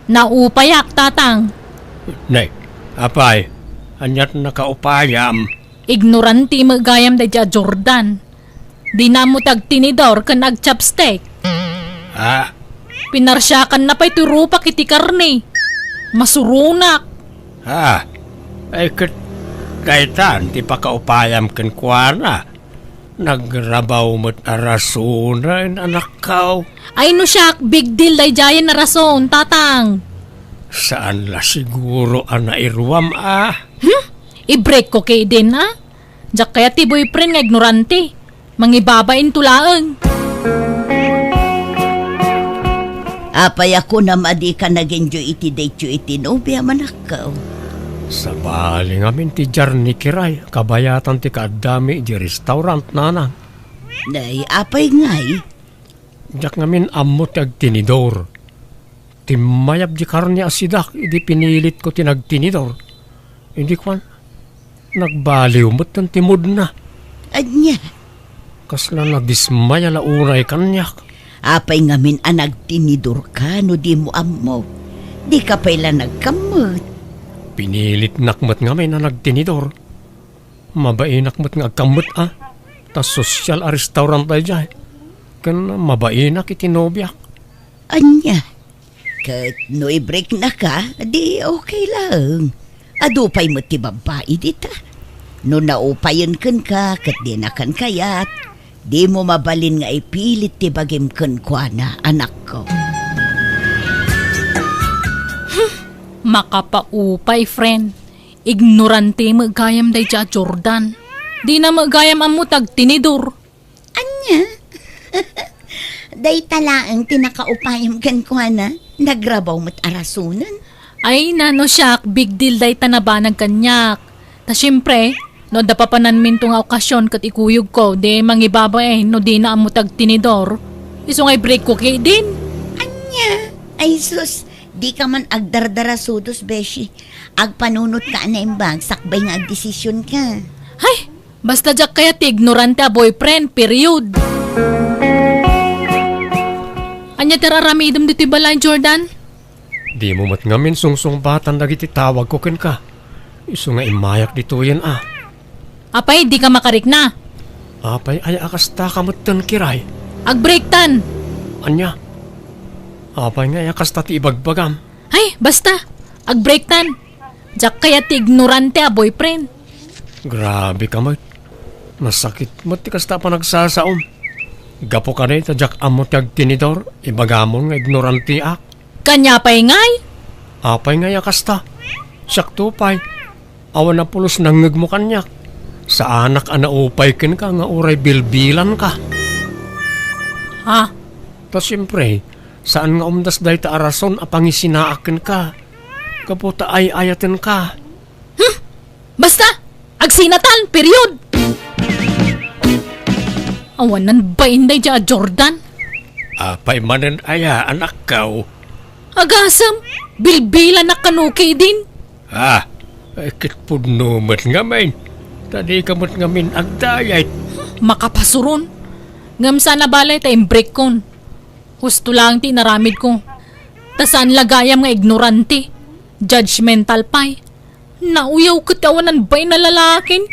Naupayak, Tatang. Nay, apay, aniat nakaupayam? Ignorante met gayam daydiay a Jordan. Dina ammo ti agtinidor ken agchopstick. Ah? Pinarsiakanna pay ti rupak iti karne. Masuronak. Ah? Ay ket daytan ti pakaupayam kenkuana. Nagrabaw met a rasonen, anakko. Ay no siak, big deal daydiayen a rason, Tatang. Saan la siguro a nairuam a? Hmm? I-break ko ketdin a? Diak kayat ti boyfriend nga ignorante. Mangibabain to laeng. Apay a kunam a dika nag-enjoy iti date yo iti nobia, manakkaw? Sabali ngamin ti jarni, Kiray, kabayatan ti kaaddami idiay restaurant, nanang. Nay, apay ngay? Diak ngamin ammo ti agtinidor. Timmayab di karne a sidak idi pinilitko ti nagtinidor. Idi kuan, nagbaliw metten ti moodna. Ania? Kasla nadismaya la unay kaniak. Apay ngamin a nagtinidorka no dimo ammo? Dika pay la nagkammet. Pinilitnak met ngamin a nagtinidor. Mabainak met nga agkammet a. Ta sosyal a restaurant daydiay. Ken mabainak iti nobiak. Ania? Ket no i-breaknaka, di okay laeng. Adu pay met ti babbai dita. No naupayen kenka ket dinakan kayat, dimo mabalin nga ipilit ti bagim kenkuana, anakko. Makapaupay, friend. Ignorante met gayam daydiay a Jordan. Dina met gayam ammo ti agtinidor. Ania? Dayta laeng ti nakaupayam kenkuana, nagrabaw met a rasonen. Ay, nano siak, big deal dayta nabanag kaniak. Ta siempre, no adda papananminto nga okasion ket ikuyogko, di mangibabain no dina ammo ti agtinidor. Isu nga i-breakko ketdin. Ania? Ay sus, dika man agdardarasudos, beshi. Agpanunotka a naimbag sakbay nga agdesisionka. Hay! Basta diak kayat ti ignorante a boyfriend, period. Ania ti ar-aramidem ditoy balay, Jordan? Dimo met ngamin sungsungbatan dagiti tawagko kenka. Isu nga immayak ditoyen a. Apay, dika makarikna? Apay, aya a kasta ka metten, Kiray? Agbreaktan! Ania? Apay nga aya kasta ti ibagbagam? Ay, basta! Agbreaktan! Diak kayat ti ignorante a boyfriend. Grabe ka met. Masakit met ti kasta a panagsasaom. Gapu kadi ta diak ammo ti agtinidor, ibagamon nga ignoranteak. Kaniak pay ngay? Apay ngay a kasta? Siakto pay. Awan a pulos nangngegmo kaniak. Saanak a naupay kenka nga uray bilbilanka. Ha? Ta siempre, saan nga umdas dayta a rason a pangisinaak kenka. Gapu ta ay-ayatenka. Hmm? Basta, agsinatan, period! Awanan bain daydiay a Jordan. Apay manen aya, anakko? Agasem, bilbilanak kano ketdin. Ah, ay, ket pudno met ngamin. Ta dika met ngamin agdayet. Makapasuron. Ngem saan a bale ta imbreakkon. Husto laeng ti inaramidko. Ta saan la gayam nga ignorante, judgmental pay. Nauyaw ket awanan bain a lalakin.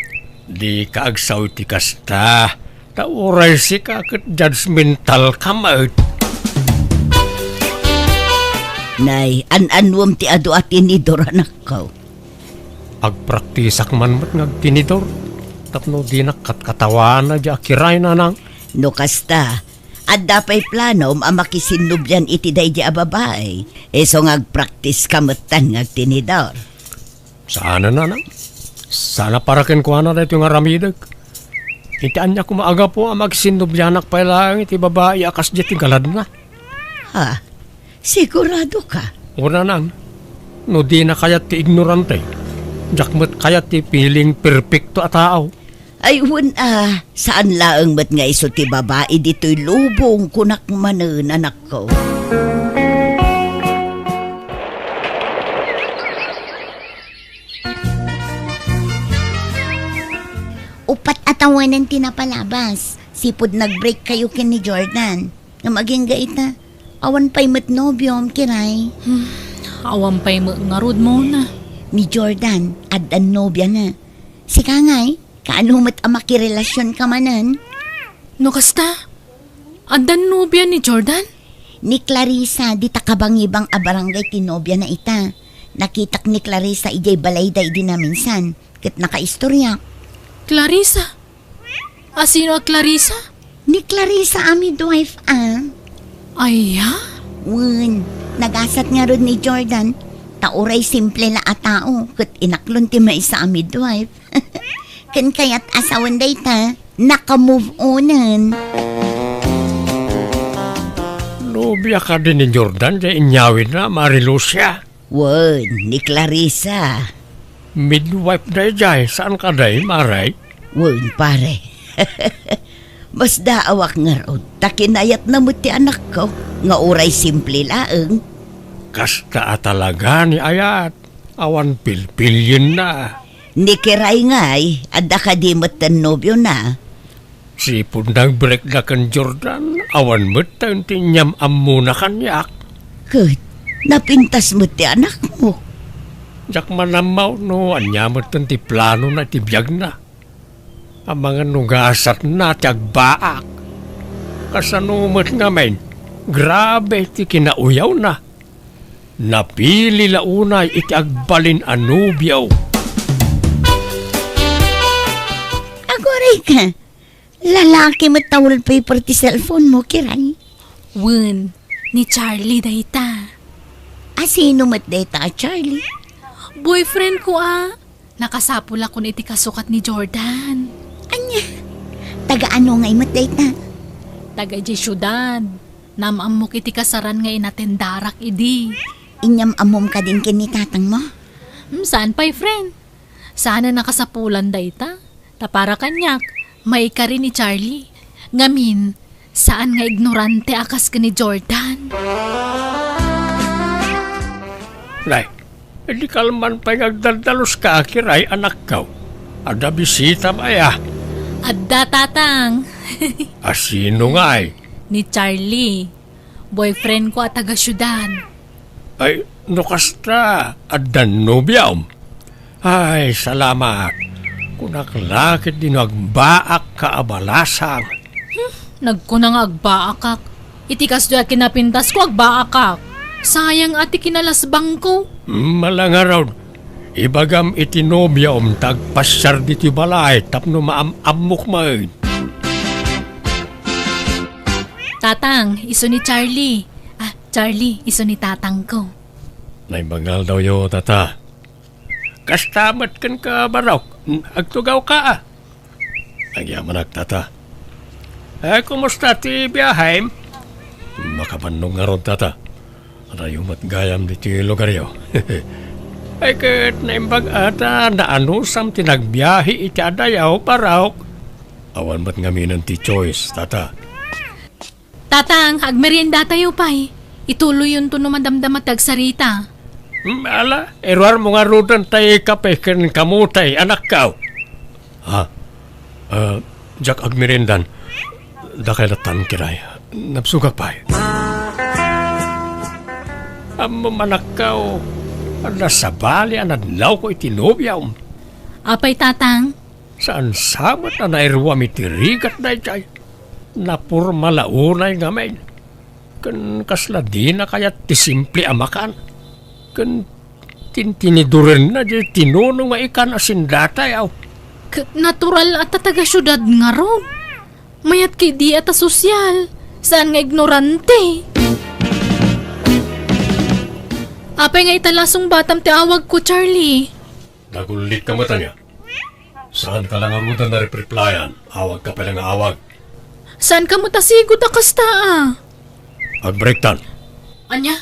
Dika agsaw iti kasta. Ta uray sika ket judgmental ka met. Nay, an-annuem ti adu a tinidor, anakko. Agpraktisak man met nga agtinidor. Tapno dinak katkatawana diay a Kiray, nanang. No kasta, adda pay planom a makisinnobian iti daydiay a babai, isu nga agpraktiska metten nga agtinidor. Saan a, nanang. Saan a para kenkuana daytoy nga aramidek. Iti ania koma a gapu a makisinnobianak pay laeng iti babai a kasdiay ti galadna? Ha? Sigurado ka? O, nanang. No dina kayat ti ignorante, diak met kayat ti feeling perfecto a tao. Ay, wen a, saan laeng met nga isu ti babai ditoy lubong, kunak manen, anakko. Uppat a tawenan ti napalabas. Sipud nag-break kayo ken ni Jordan. Ngem agingga ita, awan pay met nobiom, Kiray. Hmm, awan pay met ngarud, Mona. Ni Jordan, addan nobiana. Sika ngay, kaano met a makirelasionka manen? No kasta, addan nobia ni Jordan? Ni Clarissa, dita kabangibang a barangay ti nobiana ita. Nakitak ni Clarissa idiay balayda idi naminsan, ket nakaistoriak. Clarissa? A sino a Clarissa? Ni Clarissa a midwife a. Aya? Wen, nagasat ngarud ni Jordan, ta uray simple la a tao, ket inaklon ti maysa a midwife. Ken kayat a sawen dayta, naka-move onen. Nobia kadi ni Jordan diay inyawidna, Mari Lucia? Wen, ni Clarissa. Midwife daydiay, saan kadi, Mari? Wen, pare. Masdaawak ngarud, ta kinayatna met ti anakko, nga uray simple laeng. Kasta a talaga ni ayat, awan pilpilienna. Ni Kiray ngay, adda kadi metten nobiona? Sipud nag-breakda ken Jordan, awan metten ti inyam-ammona kaniak. Ket, napintas met ti anakmo. Diak manammaw no ania metten ti planona iti biagna. Amangan no gasatna ti agbaak. Kasano met ngamin, grabe ti kinauyawna. Napili la unay iti agbalin a nobio. Ika, lalaki met ta wallpaper ti cellphone mo, Kiray? Wen, ni Charlie dayta. A, sino met dayta a Charlie? Boyfriend ko a. Nakasapulakon iti kasukat ni Jordan. Ania? Taga ano ngay met dayta? Taga idiay siudad. Naam-ammok iti kasaran nga inatendarak idi. Inyam-ammom kadin ken ni tatang mo? Hmm, saan pay, friend? Saan a nakasapulan dayta? Ta para kaniak, maikari ni Charlie. Ngamin, saan nga ignorante a kas ken ni Jordan. Nay, idi kalman pay nga agdaldaluska, Kiray, anakko. Adda bisitam aya? Adda, Tatang. A, sino ngay? Ni Charlie. Boyfriend ko a taga siudad. Ay, no kasta, adda nobiam? Ay, salamat. Kunak la ketdi no agbaakka a balasang. Hmm, nagkuna nga agbaakak. Iti kastoy a kinapintasko, agbaakak. Sayang a ti kinalasbangko. Mala ngarud, ibagam iti nobiam ta agpasiar ditoy balay tapno maam-ammok met. Tatang, isu ni Charlie. Ah, Charlie, isu ni tatangko. Naimbag nga aldawyo, Tata. Kasta met kenka, Barok. Agtugawka, a. Agyamanak, Tata. Eh, kumusta ti biahem? Makabannog ngarud, Tata. Adayo met gayam ditoy lugaryo. Ay, ket naimbag a ta naanusam ti nagbiahe iti adayo, Barok. Awan met ngaminen ti choice, Tata. Tatang, agmeriendatayo pay. Ituloyonto no madamdama ti agsarita. Hmm, ala, iruarmo ngaruden tay kape ken kamutay, anakko. Ha? Ah, diak agmeriendan. Dakay lattan, Kiray. Nabsogak pay. Ammom, anakko, nasabali a nadlawko iti nobiam. Apay, Tatang? Saan sa met a nairuam iti rigat daydiay? Naporma la unay ngamin. Ken kasla dina kayat ti simple a makan. Ken tintinidurenna diay tinuno nga ikan a sindatayo. Ket natural a ta taga-siudad ngarud. Mayat ketdi a ta sosyal. Saan nga ignorante. Apay nga ita la sungbatam ti awagko, Charlie? Nagullitka met ania? Saanka la ngaruden a repreplayan, awagka pay la nga awag. Saanka met a sigud a kasta, a? Agbreaktan. Ania?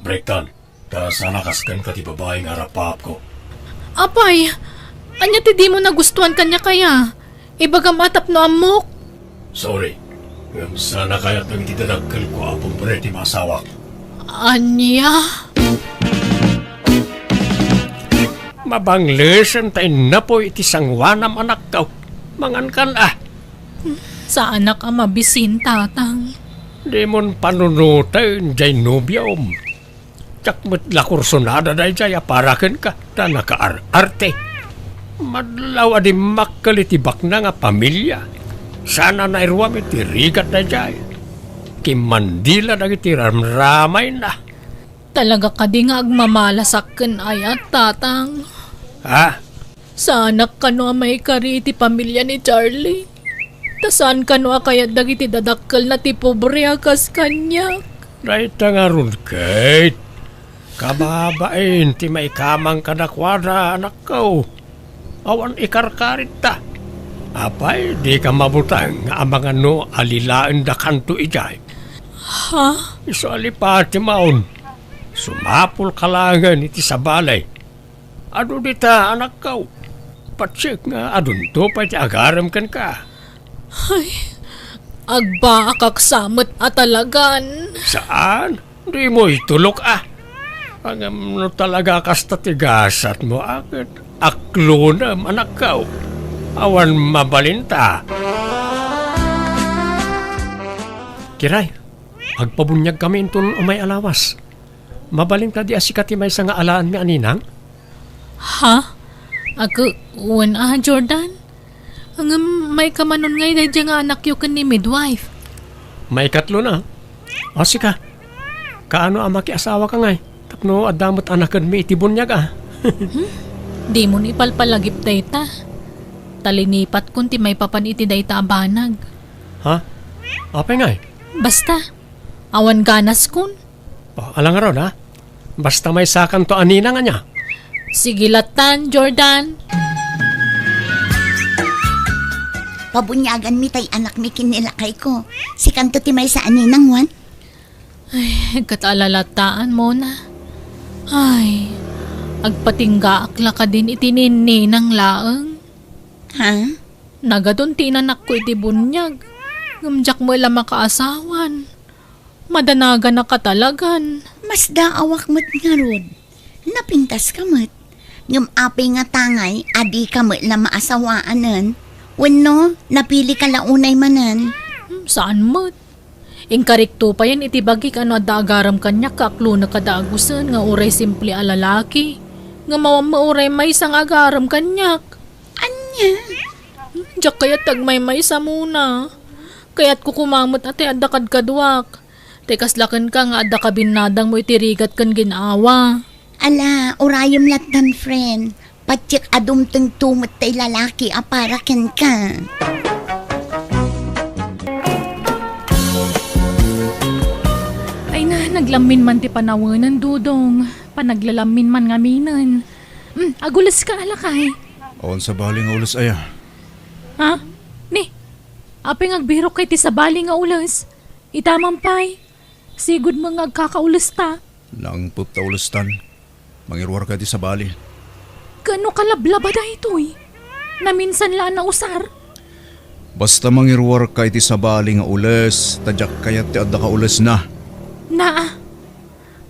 Breaktan, ta saan a kas kenka ti babai nga arapaapko. Apay, ania ti dimo nagustuan kaniak aya? Ibagam a tapno ammok. Sorry. Ngem saan a kayat dagiti dadakkelko a pobre ti maasawak. Ania? Mabanglesen ta innapoy iti sangoanam, anakko. Mangankan a. Saanak a mabisin, Tatang. Dimon panunoten jay nobiom. Diak met la kursunada dayjay a para kenka, ta nakaar-arte. Madlaw a dimmakkel iti bakna nga pamilia, saan a nairuam iti rigat dayjay. Kimmandi la dagiti ramramayna. Talaga kadi nga agmamalasak ken ayat, Tatang? Ha? Saanak kano a maikari iti pamilia ni Charlie. Ta saan kano a kayat dagiti dadakkelna ti pobre a kas kaniak. Dayta ngarud, Kate. Kababain ti maikamang kadakuada, anakko. Awan ikarkarit ta. Apay, dika mabuteng nga amangan no alilaendakanto idiay. Ha? Isu a lipati maon. Sumapulka laengen iti sabali. Adu dita, anakko. Patsek nga adunto pay ti agarem kenka. Ay, agbaakak sa met a talagan. Saan? Dimo itulok a. Ngem no talaga kasta ti gasatmo, a, ket aklonem, anakko. Awan mabalinta. Kiray, agpabuniagkami inton umay a lawas. Mabalin kadi a sika ti maysa nga alaenmi a ninang? Ha? Ag-, wen a, Jordan? Ngem maikamanon ngay daydiay nga anakyo ken ni midwife? Maikatlona. O, sika. Kaano a makiasawaka ngay? Tapno adda met anakenmi iti buniag a. Hmm? Dimon ipalpalagip dayta. Ta linipatkon ti maipapan iti dayta a banag. Ha? Apay ngay? Basta, awan ganaskon. O, ala ngarud, ha? Basta maysakanto a ninang ania. Sige latan, Jordan. Pabuniaganmi tay anakmi ken ni lakayko. Sikanto ti maysa a ninang, wen? Ay, ket ala latta, Mona. Ay, agpatinggaak la kadin iti ninang laeng. Ha? Nagadun ti inanakko iti buniag. Ngem diak met la makaasawan. Madanaganak a talagan. Masdaawak met ngarud. Napintaska met. Ngem apay nga tangay a dika met la maasawaanen? Wenno, napilika la unay manen? Hmm, saan met. Inkarikto payen iti bagik a no adda agarem kaniak, kaaklonek a dagusen nga uray simple a lalaki. Ngem awan met uray maysa nga agarem kaniak. Ania? Diak kayat ti agmaymaysa, Mona. Kayatko koma met a tay adda kadkaduak. Tay kasla kenka nga adda kabinnadangmo iti rigat ken gin-awa. Ala, urayem lattan, friend. Patiek a dumtengto met tay lalaki a para kenka. Ay na, naglammin man ti panawenen, Dodong. Panaglalammin man ngaminen. Hmm, aguleska, lakay. Awan sabali nga ules aya. Ha? Ni, apay nga agbirokka iti sabali nga ules? Ita man pay, sigud met nga agkakaulesta. Nangpet ta ulestan. Mangiruarka iti sabali. Kaano kalablaba daytoy? Naminsan la a nausar. Basta mangiruarka iti sabali nga ules, ta diak kayat ti adda kaulesna. Naa.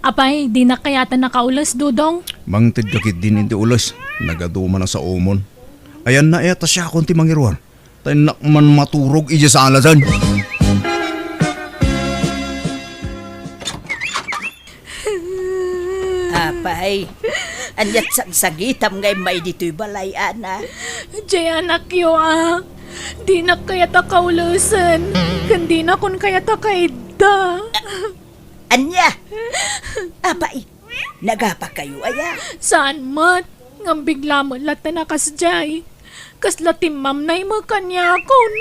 Apay, dinak kayat a nakaules, Dodong? Mangtedka ketdin iti ules. Nagadu man a saomon. Ayanna aya ta siakon ti mangiruar. Ta innak man maturog idiay saladan. Apay, ania't sagsagitam nga immay ditoy balay, Ana? Diay anakyo, a. Dinak kayat a kaulesen, ken dinakon kayat a kaidda. Ania? Apay, nagapakayo aya? Saan met, ngem bigla met latta a kasdiay. Kasla timmamnay met kaniakon.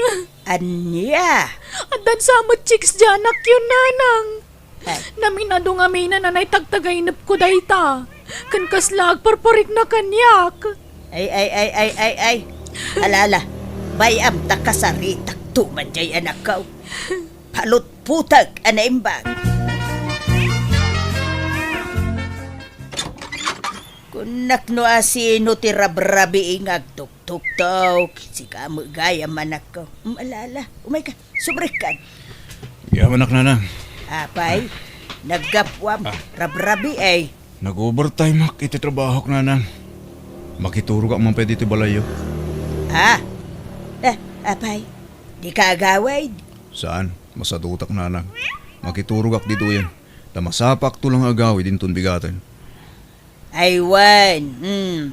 Ania? Addan sa met chicks diay anakyo, Nanang. Ay. Naminado ngaminen a naitagtagainepko dayta. Ken kasla agparparikna kaniak. Ay, ay, ay, ay, ay, ay. Ala, ala. Bay-am ta kasaritakto man diay anakko. Palutputag a naimbag. Kunak no asino ti rabrabii nga agtuktuktok, sika met gayam, anakko. Mm, ala, ala, umayka, sumrekkan. Yamanak, Nanang. Apay, naggapuam, Ah. rabrabii, ay. Nag-overtime ak iti trabahok, Nanang. Makiturogak man pay ditoy balayyo. Ah, eh, apay, dika agawid? Saan, masadutak, Nanang. Makiturogak ditoyen. Ta masapakto la nga agawid inton bigaten. Ay wen, hmm.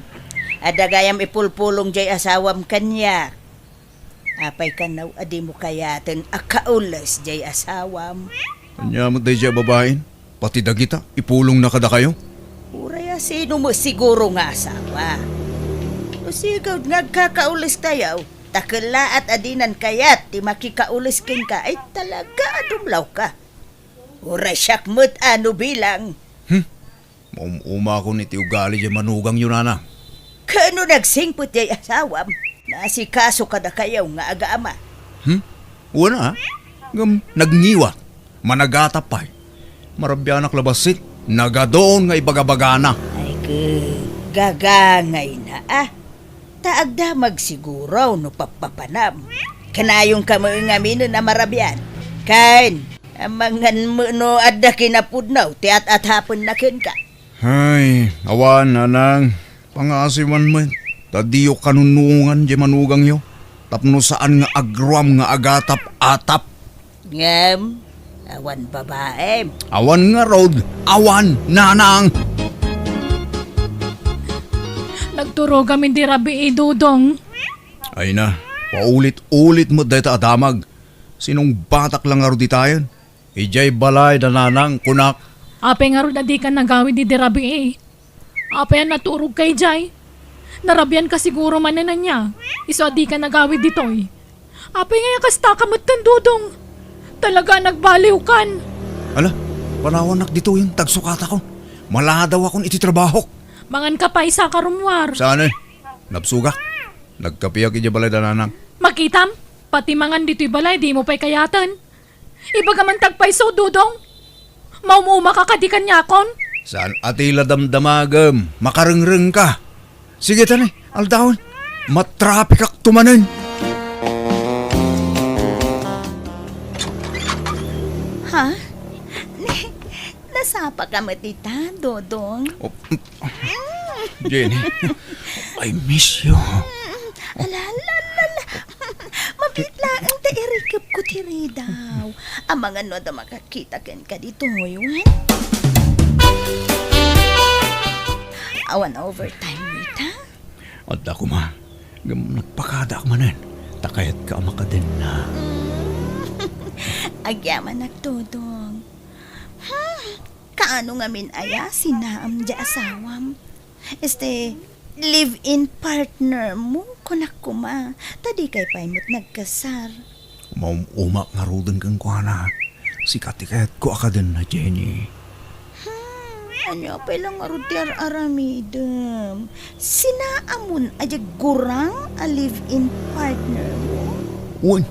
Adda gayam ipulpulong diay asawam kaniak. Apay kano a dimo kayaten a kaules diay asawam? Ania met daydiay a babain? Pati dagita, ipulongna kadakayo? Uray a sino met siguro nga asawa. No sigud nga agkakaules tayo, ta kellaat a dinan kayat ti makikaules kenka, ay talaga a dumlawka. Uray siak met a no bilang. Hmm? Maum-umakon iti ugali diay manugangyo, Nanang. Kano nagsingpet diay asawam? Naasikaso kadakayo nga agama. Hmm? Wen a. Ngem nagngiwat. Managatap pay. Marabianak la bassit. Nagadun nga ibagabagana. Ay, ke, gagangayna, a. Ta agdamag siguro no pappapanam. Kanayonka met ngaminen a marabian. Ken, amangan met no adda kinapudno ti at-atapenna kenka. Ay, awan, Nanang. Pangasiwan met. Ta diyo kanunungan diay manugangyo. Tapno saan nga agruam nga agatap-atap. Ngem, awan babaem. Awan ngarud, awan, Nanang! Nagturogam iti rabii, Dodong. Ay na, paulit-ulit met dayta a damag. Sinungbatak la ngarud ditayen. Idiay balay da Nanang, kunak. Apay ngarud a dika nagawid iti rabii? Apay a naturogka idiay? Narabianka siguro manen ania, isu a dika nagawid ditoy. Apay ngay a kastaka metten, Dodong? Talaga a nagbaliwkan. Ala, panawannak ditoyen ta agsukatakon. Maladawakon iti trabahok. Manganka pay, saka rummuar. Saan, eh? Nabsogak. Nagkapiak idiay balay da nanang. Makitam, pati mangan ditoy balay, dimo pay kayaten. Ibagam man ti agpayso, Dodong. Maum-umaka kadi kaniakon? Saan a ti la damdamagem? Makarengrengka. Sige, tani, aldawen. Matrapikakto manen. Ha? Nasapaka met ita, Dodong? Oh, Jenny, I miss you. Ala, ala, ala, ala. Mabiit laeng ta irikepko ti ridaw. Amangan no adda makakita kenka ditoy, wen? Awan overtime ita? Adda koma. Ngem nagpakadaak manen. Ta kayatka a makadenna. Mm. Agyamanak, Dodong. Hmm. Kaano ngamin aya sinaam diay asawam? Este, live-in partner mo, kunak koma, ta dikay pay met nagkasar. Maum-umak ngaruden kenkuana. Sika ti kayatko a kadenna, Jenny. Hmm, ania pay la ngarud ti ar-aramidem? Sinaamon a diay gurang a live-in partner mo? Wen,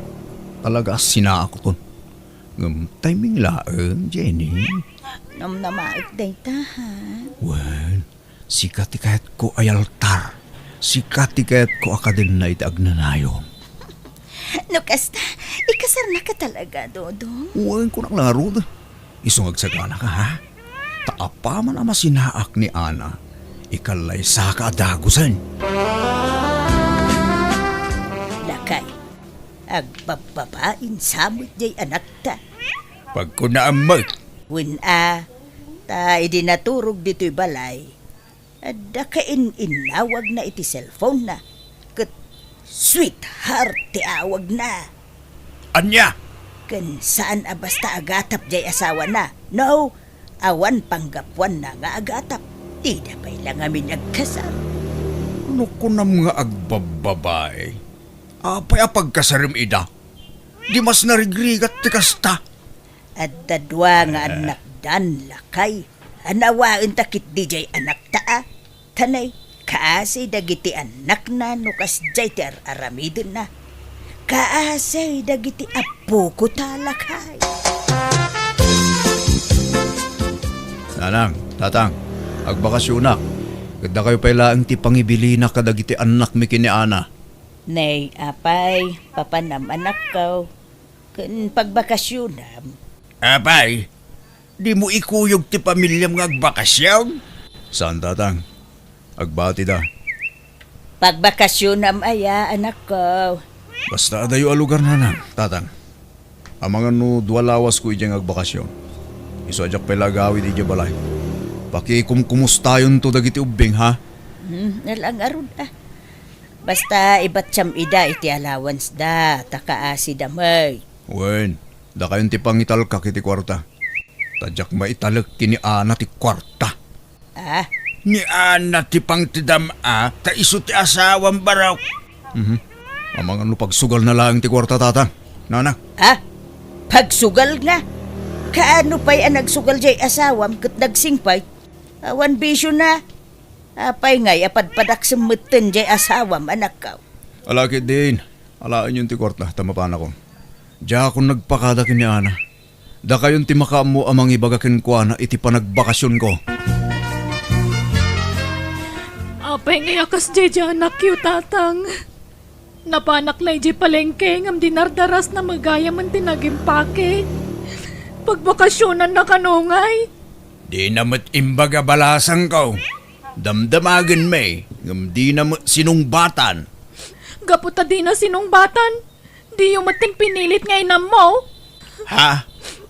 talaga a sinaakton. Ngem timing laeng, Jenny. Namnamaek dayta, ha? Wen, sika ti kayatko a yaltar. Sika ti kayatko a kadenna iti agnanayon. No kasta, ikasarnaka talaga, Dodong? Wen, kunak la ngarud. Isu nga agsaganaka, ha? Ta apaman a masinaak ni Ana, ikalaysaka a dagusen. Lakay, agbabbabain sa met diay anakta. Pagkunaam met. Wen a, ta idi naturog ditoy balay, adda kain-innawagna iti cellphone-na, ket sweetheart ti awagna. Ania? Ken saan a basta agatap diay asawana. No, awan panggapuanna nga agatap. Dida pay la ngamin agkasar. No kunam nga agbabbabae, apay a pagkasarem ida? Di mas narigrigat ti kasta. Adda dua nga annakdan, lakay. Anawaen ta ketdi diay anakta a. Tanay, kaasi dagiti annakna no kasdiay ti ar-aramidenna. Kaasi dagiti appoko ta, lakay. Nanang, tatang, agbakasionak. Ket dakayo pay laeng ti pangibilinak kadagiti annakmi ken ni Ana. Nay, apay, papanam anakko. Ken pagbakasionam. Apay, dimo ikuyog ti pamiliam nga agbakasion? Saan, tatang. Agbatida. Pagbakasionam aya, anakko. Basta adayo a lugar, nanang, tatang. Amangan no dua lawasko idiay nga agbakasion. Isu a diak pay la agawid idiay balay. Pakikumkumustayonto dagiti ubbing, ha? Hmm, nala ngarud, a. Basta ibatiam ida iti allowance da, ta kaasida met. Wen, dakayon ti pangitalkak iti kuarta. Ta diak maitalek ken ni Ana ti kuarta. Ah? Ni Ana ti pangtedam a, ta isu ti asawam barok. Mhm. Amangan no pagsugalna laeng ti kuarta, tatang. Nanang. Ah? Pagsugalna? Kaano pay a nagsugal diay asawam ket nagsingpet? Awan bisiona. Apay ngay a padpadaksem metten diay asawam, anakko? Ala ketdin, alaenyon ti kuarta, ta mapanakon. Diakon nagpakada ken ni Ana. Dakayon ti makaammo a mangibaga kenkuana iti panagbakasionko. Apay ngay a kasdiay diay anakyo, tatang? Napanak la idiay palengke ngem dinardarasna met gayamen ti nagimpake. Pagbakasionanna kano ngay? Dina met imbaga balasangko. Damdamagenmi, ngem dina met sinungbatan. Gapu ta dina sinungbatan, diyo met ti pinilit nga inammo. Ha?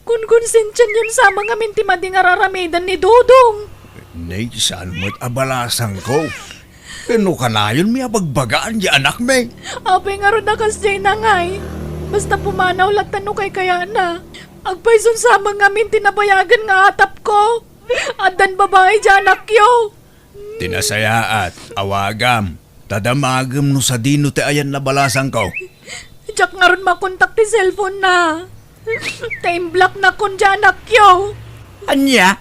Konkonsensianyon sa met ngamin ti madi nga ar-aramiden ni Dodong. Nay, saan met a balasangko? Ken no kanayonmi a bagbagaan diay anakmi. Apay ngarud a kasdiay ngay? Basta pumanaw latta no kaykayatna. Agpayson sa met ngamin ti nabayagen nga atapko. Addan babai diay anakyo. Ti nasayaat, awagam. Ta damagem no sadino ti ayanna balasangko. Diak ngarud makontak ti cellphone na. Ta imblocknakon diay anakyo. Ania?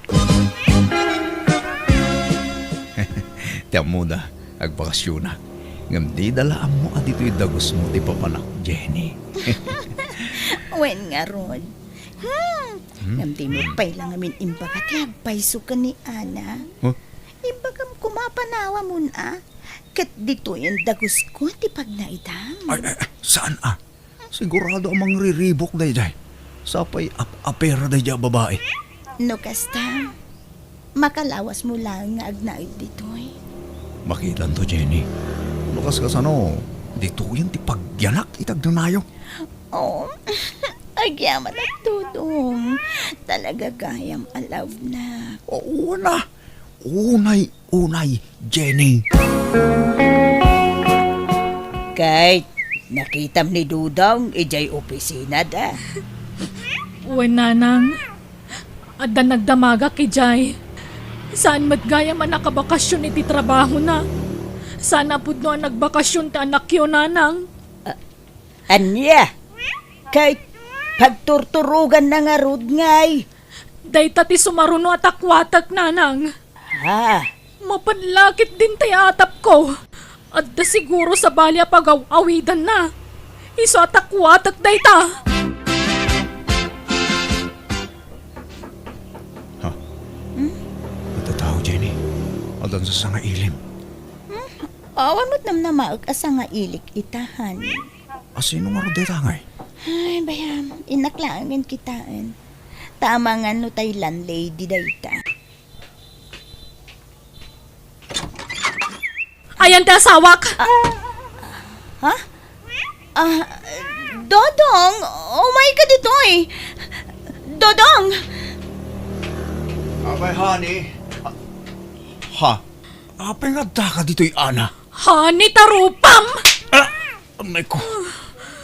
Ti ammoda, agbakasionak. Ngem dida la ammo a ditoy dagusmo ti papanak, Jenny. Wen ngarud. Hmm. Hmm. Ngem dimo pay la ngamin imbaga ti agpayso ken ni Ana. Huh? Imbagam koma a panawamon a. Ket ditoyen dagusko ti pagnaedam. Ay, ay, ay, saan a? Sigurado a mangriribuk daydiay. Sapay ap-, apera daydiay a babai. No kasta, makalawasmo laeng nga agnaed ditoy. Makitanto, Jenny. No kas-, kasano, ditoyen ti pagyanak iti agnanayo. Oh, agyamanak, Dodong. Talaga gayam a love na. Oo na. Unay-unay, Jenny. Kay, nakitam ni Dodong idiay opisina da. Wen, Nanang. Adda nagdamagak idiay. Saan met gayam a nakabakasyon iti trabahona. Saan a pudno a nagbakasyon ti anakyo, Nanang. Ah, ania? Kay, pagturturoganna ngarud ngay. Dayta ti sumaruno a takuatek, Nanang. Ha? Mapan la ket dintay atapko. Adda siguro sabali a pagaw-awidanna. Isu a takuatek dayta. Ha? Hmm? Adda tao, Jenny. Adda sasangailim. Hmm? Awan met namnamaek a sangailik ita, honey. A, sino ngarud dayta ngay? Ay, bayam. Innak laengen kitaen. Ta amangan no tay landlady dayta. Ayan ti asawak! Ah, ha? Ah, Dodong, umay ka ditoy. Dodong! Apay, honey. Ah, ha? Apay nga adda ka ditoy, Ana? Honey, tarupam! Ah! Amay ko.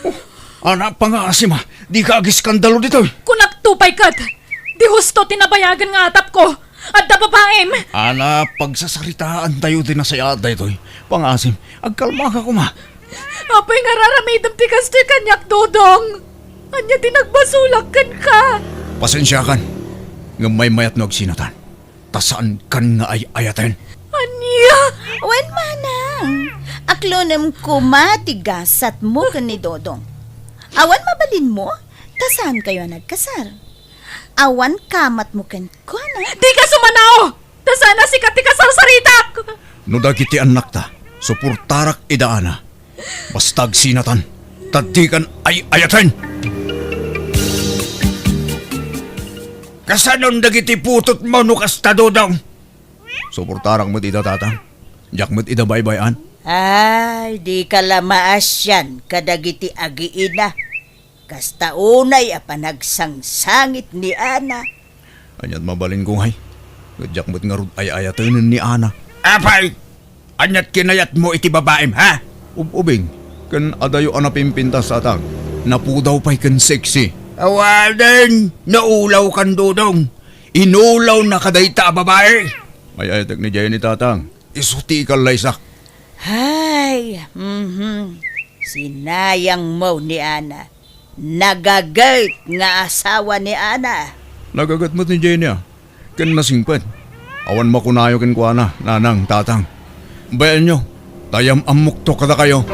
Oh, Ana, pangaasim a, dika agiskandalo ditoy. Kunakto pay ket, di husto ti nabayagen nga atapko. Adda babaim. Ana, pagsasaritaan tayo ti nasayaat daytoy. Pangaasim, agkalmaka koma. Apay nga ar-aramidem ti kastoy kaniak, Dodong? Ania ti nagbasolak kenka? Pasensiakan. Ngem maymayat no agsinatan. Ta saankan nga ay-ayaten. Ania? Wen, manang, aklonem koma ti gasatmo ken ni Dodong. Awan mabalinmo, ta saankayo a nagkasar. Awan kamatmo kenkuana. Dika sumanao! Ta saan a sika ti kasarsaritak! No dagiti annakta, suportarak ida, Ana. Basta agsinatan, ta dikan ay-ayaten! Kasanon dagiti putotmo no kasta, Dodong? Suportarak met ida, Tatang. Diak met ida baybay-an. Ay, dika la maasian kadagiti agiina. Kasta unay a panagsangsangit ni Ana. Aniat mabalinko ngay? Ket diak met ngarud ay-ayatenen ni Ana. Apay! Aniat kinayatmo iti babaim, ha? Ub-ubing, ken adayo a napimpintas, Tatang. Napudaw pay ken sexy. Awanen, naulawkan, Dodong. Inulawnaka dayta a babai. Ay-ayatek ni Jenny, Tatang. Isu ti ikallaysak. Hay, mhm. Sinayangmo ni Ana. Nagaget nga asawa ni Ana. Nagaget met ni Jenny, a. Ken nasingpet. Awan makunayo kenkuana, nanang, tatang. Bayaenyo, ta yam-ammokto kadakayo.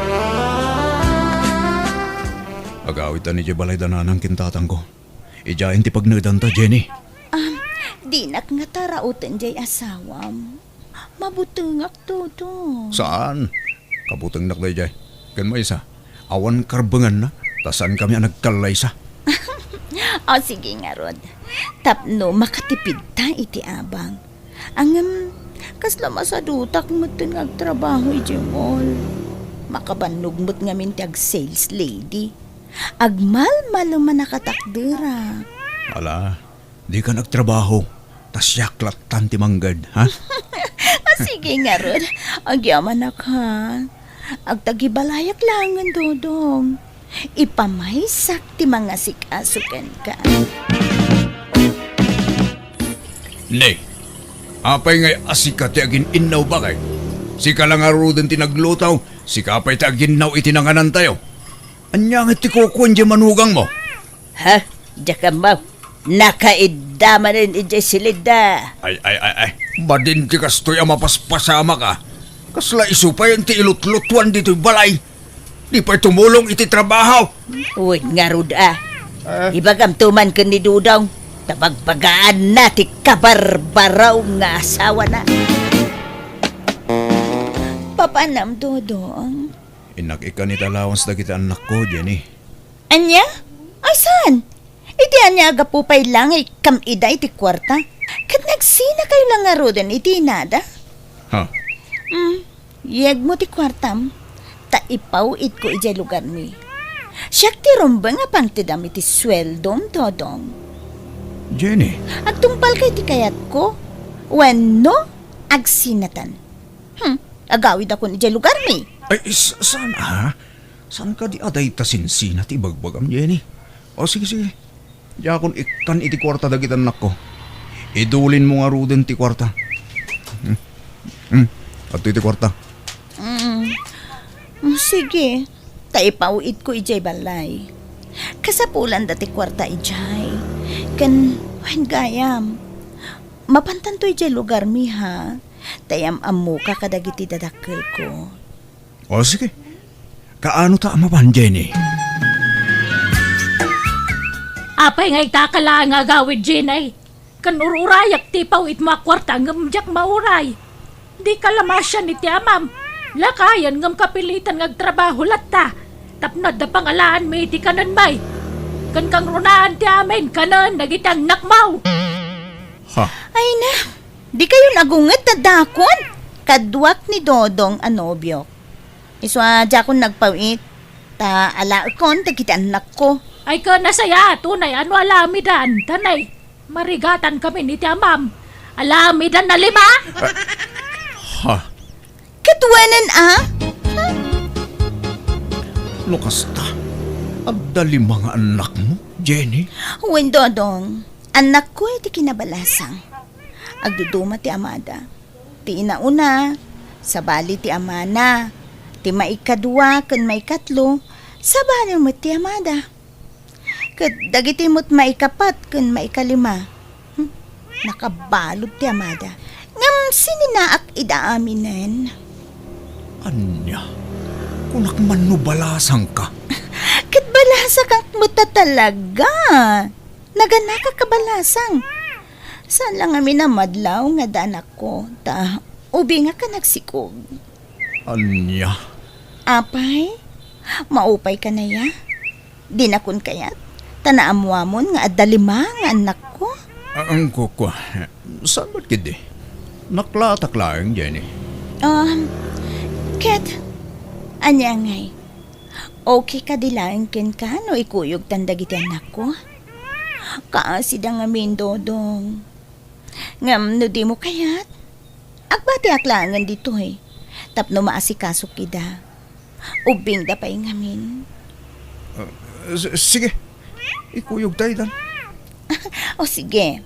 Agawidtan idiay balay da nanang ken tatangko. Idiayen ti pagnaedanta, Jenny. Ah, dinak ngata rauten diay asawam. Mabutengak, Dodong. Saan? Kabutengnak daydiay. Ken maysa, awan karbenganna, ta saankami a nagkallaysa. O, sige ngarud. Tapno makatipidta iti abang. Ngem, kasla masadutak metten nga agtrabaho idiay mall. Makabannog met ngamin ti ag-sales lady. Agmalmalem a nakatakderak. Ala, dikan agtrabaho, ta siak lattan ti mangged, ha? O, sige ngarud. Agyamanak, ha? Agtagibalayak laengen, Dodong. Ipamaysak ti mangasikaso kenka. Ne, apay ngay a sika ti agin-innaw, baket? Sika la ngaruden ti nagluto, sika pay ti aginnaw iti nanganantayo. Ania nga ti kukuan diay manugangmo? Ha? Diak ammo. Nakaidda manen idiay silidda. Ay, ay, ay, ay. Madin ti kastoy a mapaspasamak a. Kasla isu pay ti ilutlutuan ditoy balay. Di pay tumulong iti trabaho. Wen ngarud a. Ah. Ibagamto man ken ni Dodong, ta bagbagaanna ti kabarbaro nga asawana. Papanam, Dodong? Innak ikkan iti allowance dagiti annakko, Jenny. Ania? Ay, saan? Iti ania a gapu pay la nga ikkam ida iti kuarta? Ket nagsinakayo la ngaruden iti inada? Ha? Mm, yegmo ti kuartam, ta ipaw-itko idiay lugarmi. Siak ti rumbeng a pangtedam iti sueldom, Dodong. Jenny. Agtungpalka iti kayatko, wenno agsinatan. Hmm, agawidakon idiay lugarmi. Ay, s-, saan, ha? Saan kadi a dayta sinsina ti ibagbagam, Jenny? O, sige, sige. Diakon ikkan iti kuarta dagiti annakko. Idulinmo ngaruden ti kuarta. Hmm. Hmm. Adtoy ti kuarta. Mm. Mm, sige. Ta ipaw-itko idiay balay. Kasapulanda ti kuarta idiay. Ken, wen gayam, mapantanto idiay lugarmi, ha? Ta yam-ammoka kadagiti dadakkelko. O, sige. Kaano ta a mapan, Jenny? Apay nga itaka laeng nga agawid, Jenny? Ken ur-urayak ti ipaw-itmo a kuarta ngem diak mauray. Dika la masian iti amam. Lakayen ngem kapilitan nga agtrabaho latta. Tapno adda pangalaanmi iti kanenmi. Ken kangrunaan ti amin kanen dagiti annakmo. Ha? Ay na, dikayon agunget a dakon. Kaduak ni Dodong a nobiok. Isu a diakon nagpaw-it, ta alaekon dagiti annakko. Ay, ken nasayaat unay a no alamidan, ta nay, marigatan kami iti amam. Alamidan a lima? Ha? Ket wenen a? No kasta, adda lima nga annakmo, Jenny? Wen, Dodong. Annakko iti kinabalasang. Agduduma ti amada. Ti inauna, sabali ti amana. Ti maikadua ken maikatlo, sabali met ti amada. Ket dagiti met maikapat ken maikalima, hmm, nakabalud ti amada. Ngem sininaak ida aminen. Ania? Kunak man no balasangka? Ket balasakak met a talaga. Naganaka kabalasang. Saan la ngamin a madlaw nga adda anakko, ta ubingak a nagsikog. Ania? Apay, maupay ka naya? Dinakon kayat, ta naammuamon nga adda lima nga annakko. Ah, ang kukua. Saan met ketdi? Naklatak laeng, Jenny. Um, ket, ania ngay? Okay kadi laeng kenka no ikuyogtan dagiti annakko? Kaasida ngamin, Dodong. Ngem no dimo kayat, agbatiak laengen ditoy tapno maasikasok ida. Ubbingda pay ngamin. Ah, s-, sige. Ikuyogta idan. O sige.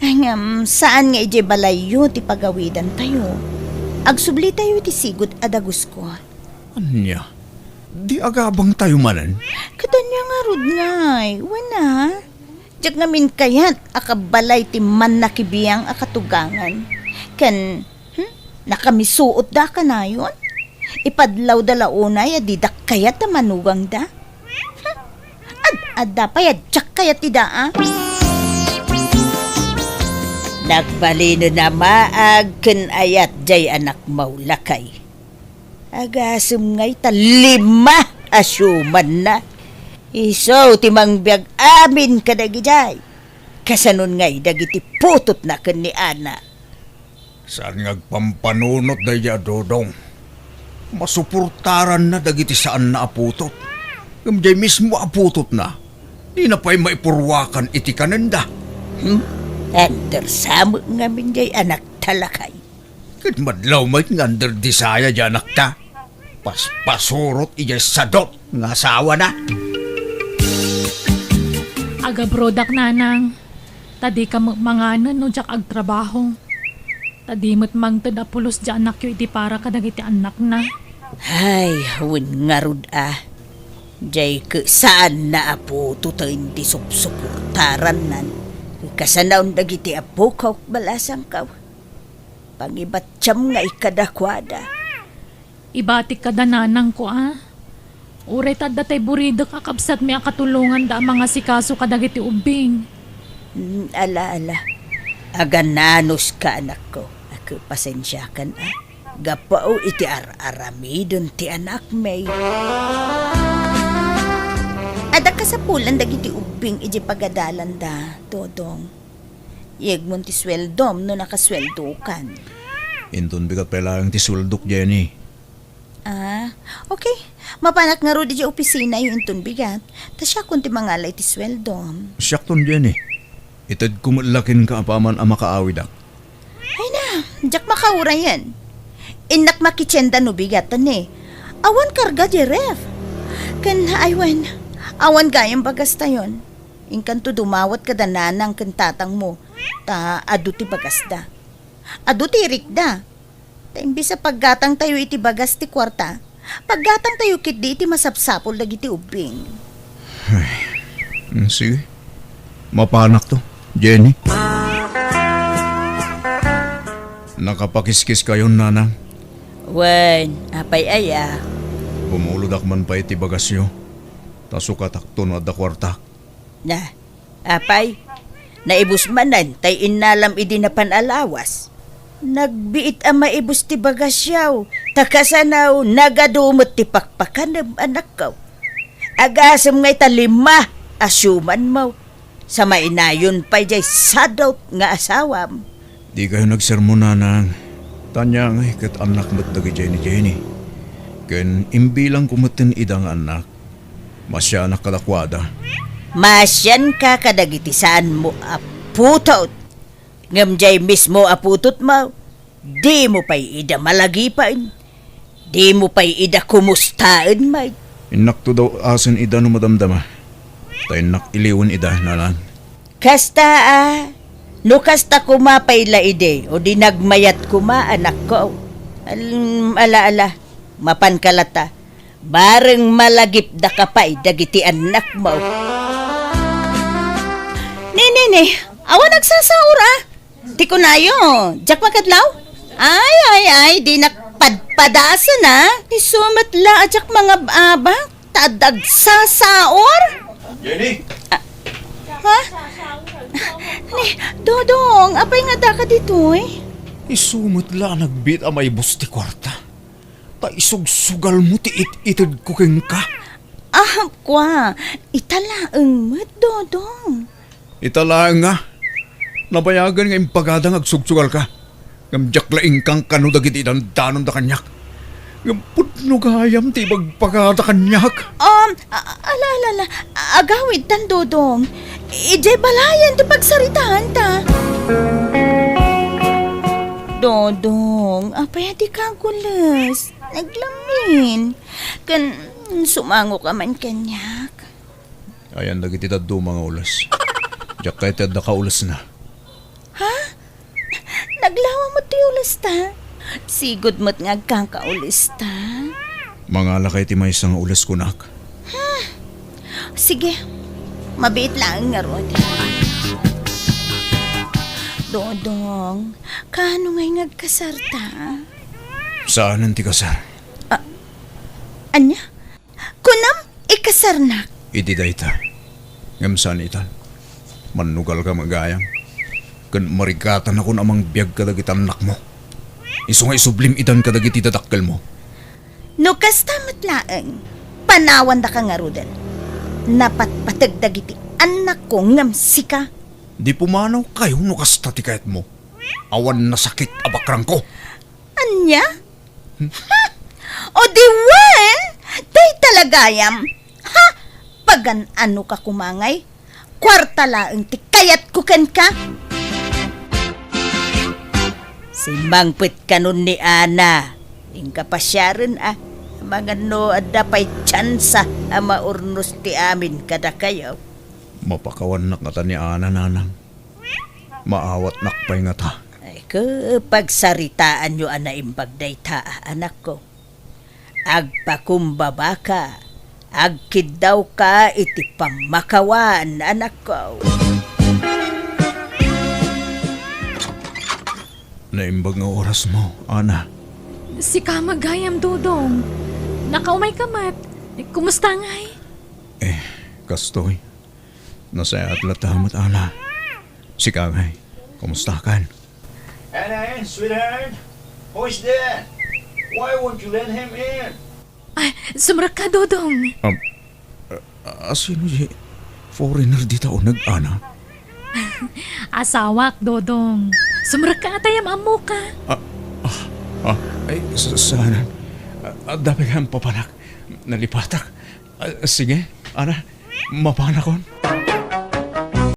Ngem saan nga idiay balayyo ti pagawidantayo. Agsublitayo iti sigud a dagusko. Ania? Di agabangtayo manen? Ket ania ngarud ngay? Wen a? Diak ngamin kayat a kabalay ti mannakibiang a katugangan. Ken, hmm, nakamisuotda a kanayon? Ipadlawda la unay a didak kayat a manugangda? Hmm, ad-adda pay a diak kayat ida a? Nagbalinen a maag ken ayat diay anakmo, lakay. Agasem ngay ta lima a siumanna. Isu ti mangbiag amin kadagijay. Kasanon ngay dagiti putotna ken ni Ana? Saan nga agpampanunot daydiay a Dodong? Masuportaranna dagiti saanna a putot. Ngem diay mismo a putotna, dina pay maipurwakan iti kanenda. Hmm? Andarsa met ngamin diay anakta, lakay. Ket madlaw met nga under disaya diay anakta. Paspasurot idiay sadot nga asawana. Agabrodak, nanang, ta dika met manganen no diak agtrabaho. Ta di met mangted a pulos ti anakyo iti para kadagiti annakna. Ay, wen ngarud a. Diay ket saanna a putoten ti supsuportarannan. Kasanaon dagiti apok, balasangko. Pangibattiam ngay kadakuada. Ibatik kada nanangko a. Uray ta adda tay buridek a kabsatmi a katulonganda a mangasikaso kadagiti ubbing. Mm, ala, ala. Agananuska, anakko. Ako, pasensiakan a. Gapu iti ar-aramiden ti anakmi. Adda kasapulan dagiti ubbing idiay pagadalanda, Dodong. Yegmon ti sueldom no nakasueldokan. Inton bigat pay laeng ti sueldok, Jenny. Ah, okay. Mapanak ngarud idiay opisinayo inton bigat. Ta siakon ti mangala iti sueldom. Siakton, Jenny. Itedko met la kenka apaman a makaawidak. Ay na, diak makaurayen. Innak makitienda no bigat, ta ne. Awan karga diay ref. Ken, ay wen, awan gayam bagastayon. Inkanto dumawat kada nanang ken tatangmo, ta adu ti bagasda. Adu ti irikda. Ta imbes a paggatangtayo iti bagas ti kuarta, paggatangtayo ketdi iti masapsapul dagiti ubbing. Ay, mm, sige. Mapanakto, Jenny. Nakapakiskiskayon, nanang. Wen, apay aya? Bumulodak man pay iti bagasyo. Ta sukatakto no adda kuartak. Na, apay, naibus manen tay innalam idi napan a lawas. Nagbiit a maibus ti bagasyo, ta kasano nagadu met ti pakpakanem, anakko. Agasem ngay ta lima a siumanmo, sa mainayon pay diay sadot nga asawam. Dikayo nagsermon, nanang. Ta ania ngay ket annak met dagiti Jenny. Ken imbilangko metten ida nga annak. Maasianak kadakuada. Maasianka kadagiti saanmo a putot. Ngem diay mismo a putotmo, dimo pay ida malagipen. Dimo pay ida kumustaen met. Innakto daw asen ida no madamdama. Ta innak iliwen ida, nanang. Kasta a, no kasta koma pay la idi, o di nagmayat koma, anakko. Al-, ala, ala, mapanka latta. Bareng malagipdaka pay dagiti annakmo. Ni, ni, ni, awan agsasaor a. Ti kunayo, diak makadlaw? Ay, ay, ay, dinak padpadasen a. Isu met la a diak mangab-abak, ta adda agsasaor. Jenny! Ah, ha? Ni, Dodong, apay nga addaka ditoy? Isu met la a nagbiit a maibus ti kuarta. Ta isugsugalmo ti it-itedko kenka. Ah, kua, ita laeng met, Dodong. Ita laeng nga, nabayagen nga impagada nga agsugsugalka. Ngem diak la inkankano dagiti dandanonda kaniak. Ngem pudno gayam ti ibagbaga kaniak. Um, a-, ala, ala, ala. Agawidtan, Dodong. Idiay balayen ti pagsaritaanta. Dodong, apay a dika agules? Naglamin. Ken, sumangoka man kaniak. Ayan dagiti dadduma nga ules. Diak kayat ti adda kaulesna. Ha? Naglawa met ti ulesta? Sigud met nga agkakaulesta. Mangalakay ti maysa nga ules, kunak. Hmm. Sige. Mabiit laeng ngarud. Dodong, kaano ngay nga agkasarta? Saanen ti kasar? Ah, ania? Kunam, ikasarnak. Idi dayta. Ngem saan itan. Mannugalka met gayam. Ken marigatanakon a mangbiag kadagiti annakmo. Isu nga isublim itan kadagiti dadakkelmo. No kasta met laeng, panawandaka ngaruden. Napatpateg dagiti annakko ngem sika. Di pumanawkayo no kasta ti kayatmo. Awan nasakit a bakrangko. Ania? Ha? O di wen, dayta la gayam. Ha? Pagan-anoka koma ngay? Kuarta laeng ti kayatko kenka. Simmangpet kanon ni Ana. Inka pasiaren a. Amangan no adda pay tsansa a maurnos ti amin kadakayo. Mapakawannak ngata ni Ana, nanang. Maawatnak pay ngata. Ay, Ket pagsaritaanyo a naimbag dayta, anakko. Agpakumbabaka, agkiddawka iti pammakawan, anakko. Naimbag nga orasmo, Ana. Sika met gayam, Dodong. Nakaumayka met. Kumusta ngay? Eh, kastoy. Nasayaat latta met, Ana. Sika ngay, kumustakan? Anna, sweetheart, who is there? Why won't you let him in? Ay, sumrekka, Dodong. Um, a, a, sino di foreigner dita uneg, Ana? Asawak, Dodong. Sumrekka ta ya maammoka. Ah, ah, ah, ay, sa-, saanan? Ah, adda pay papanak. Nalipatak. Ah, sige, Ana, mapanakon.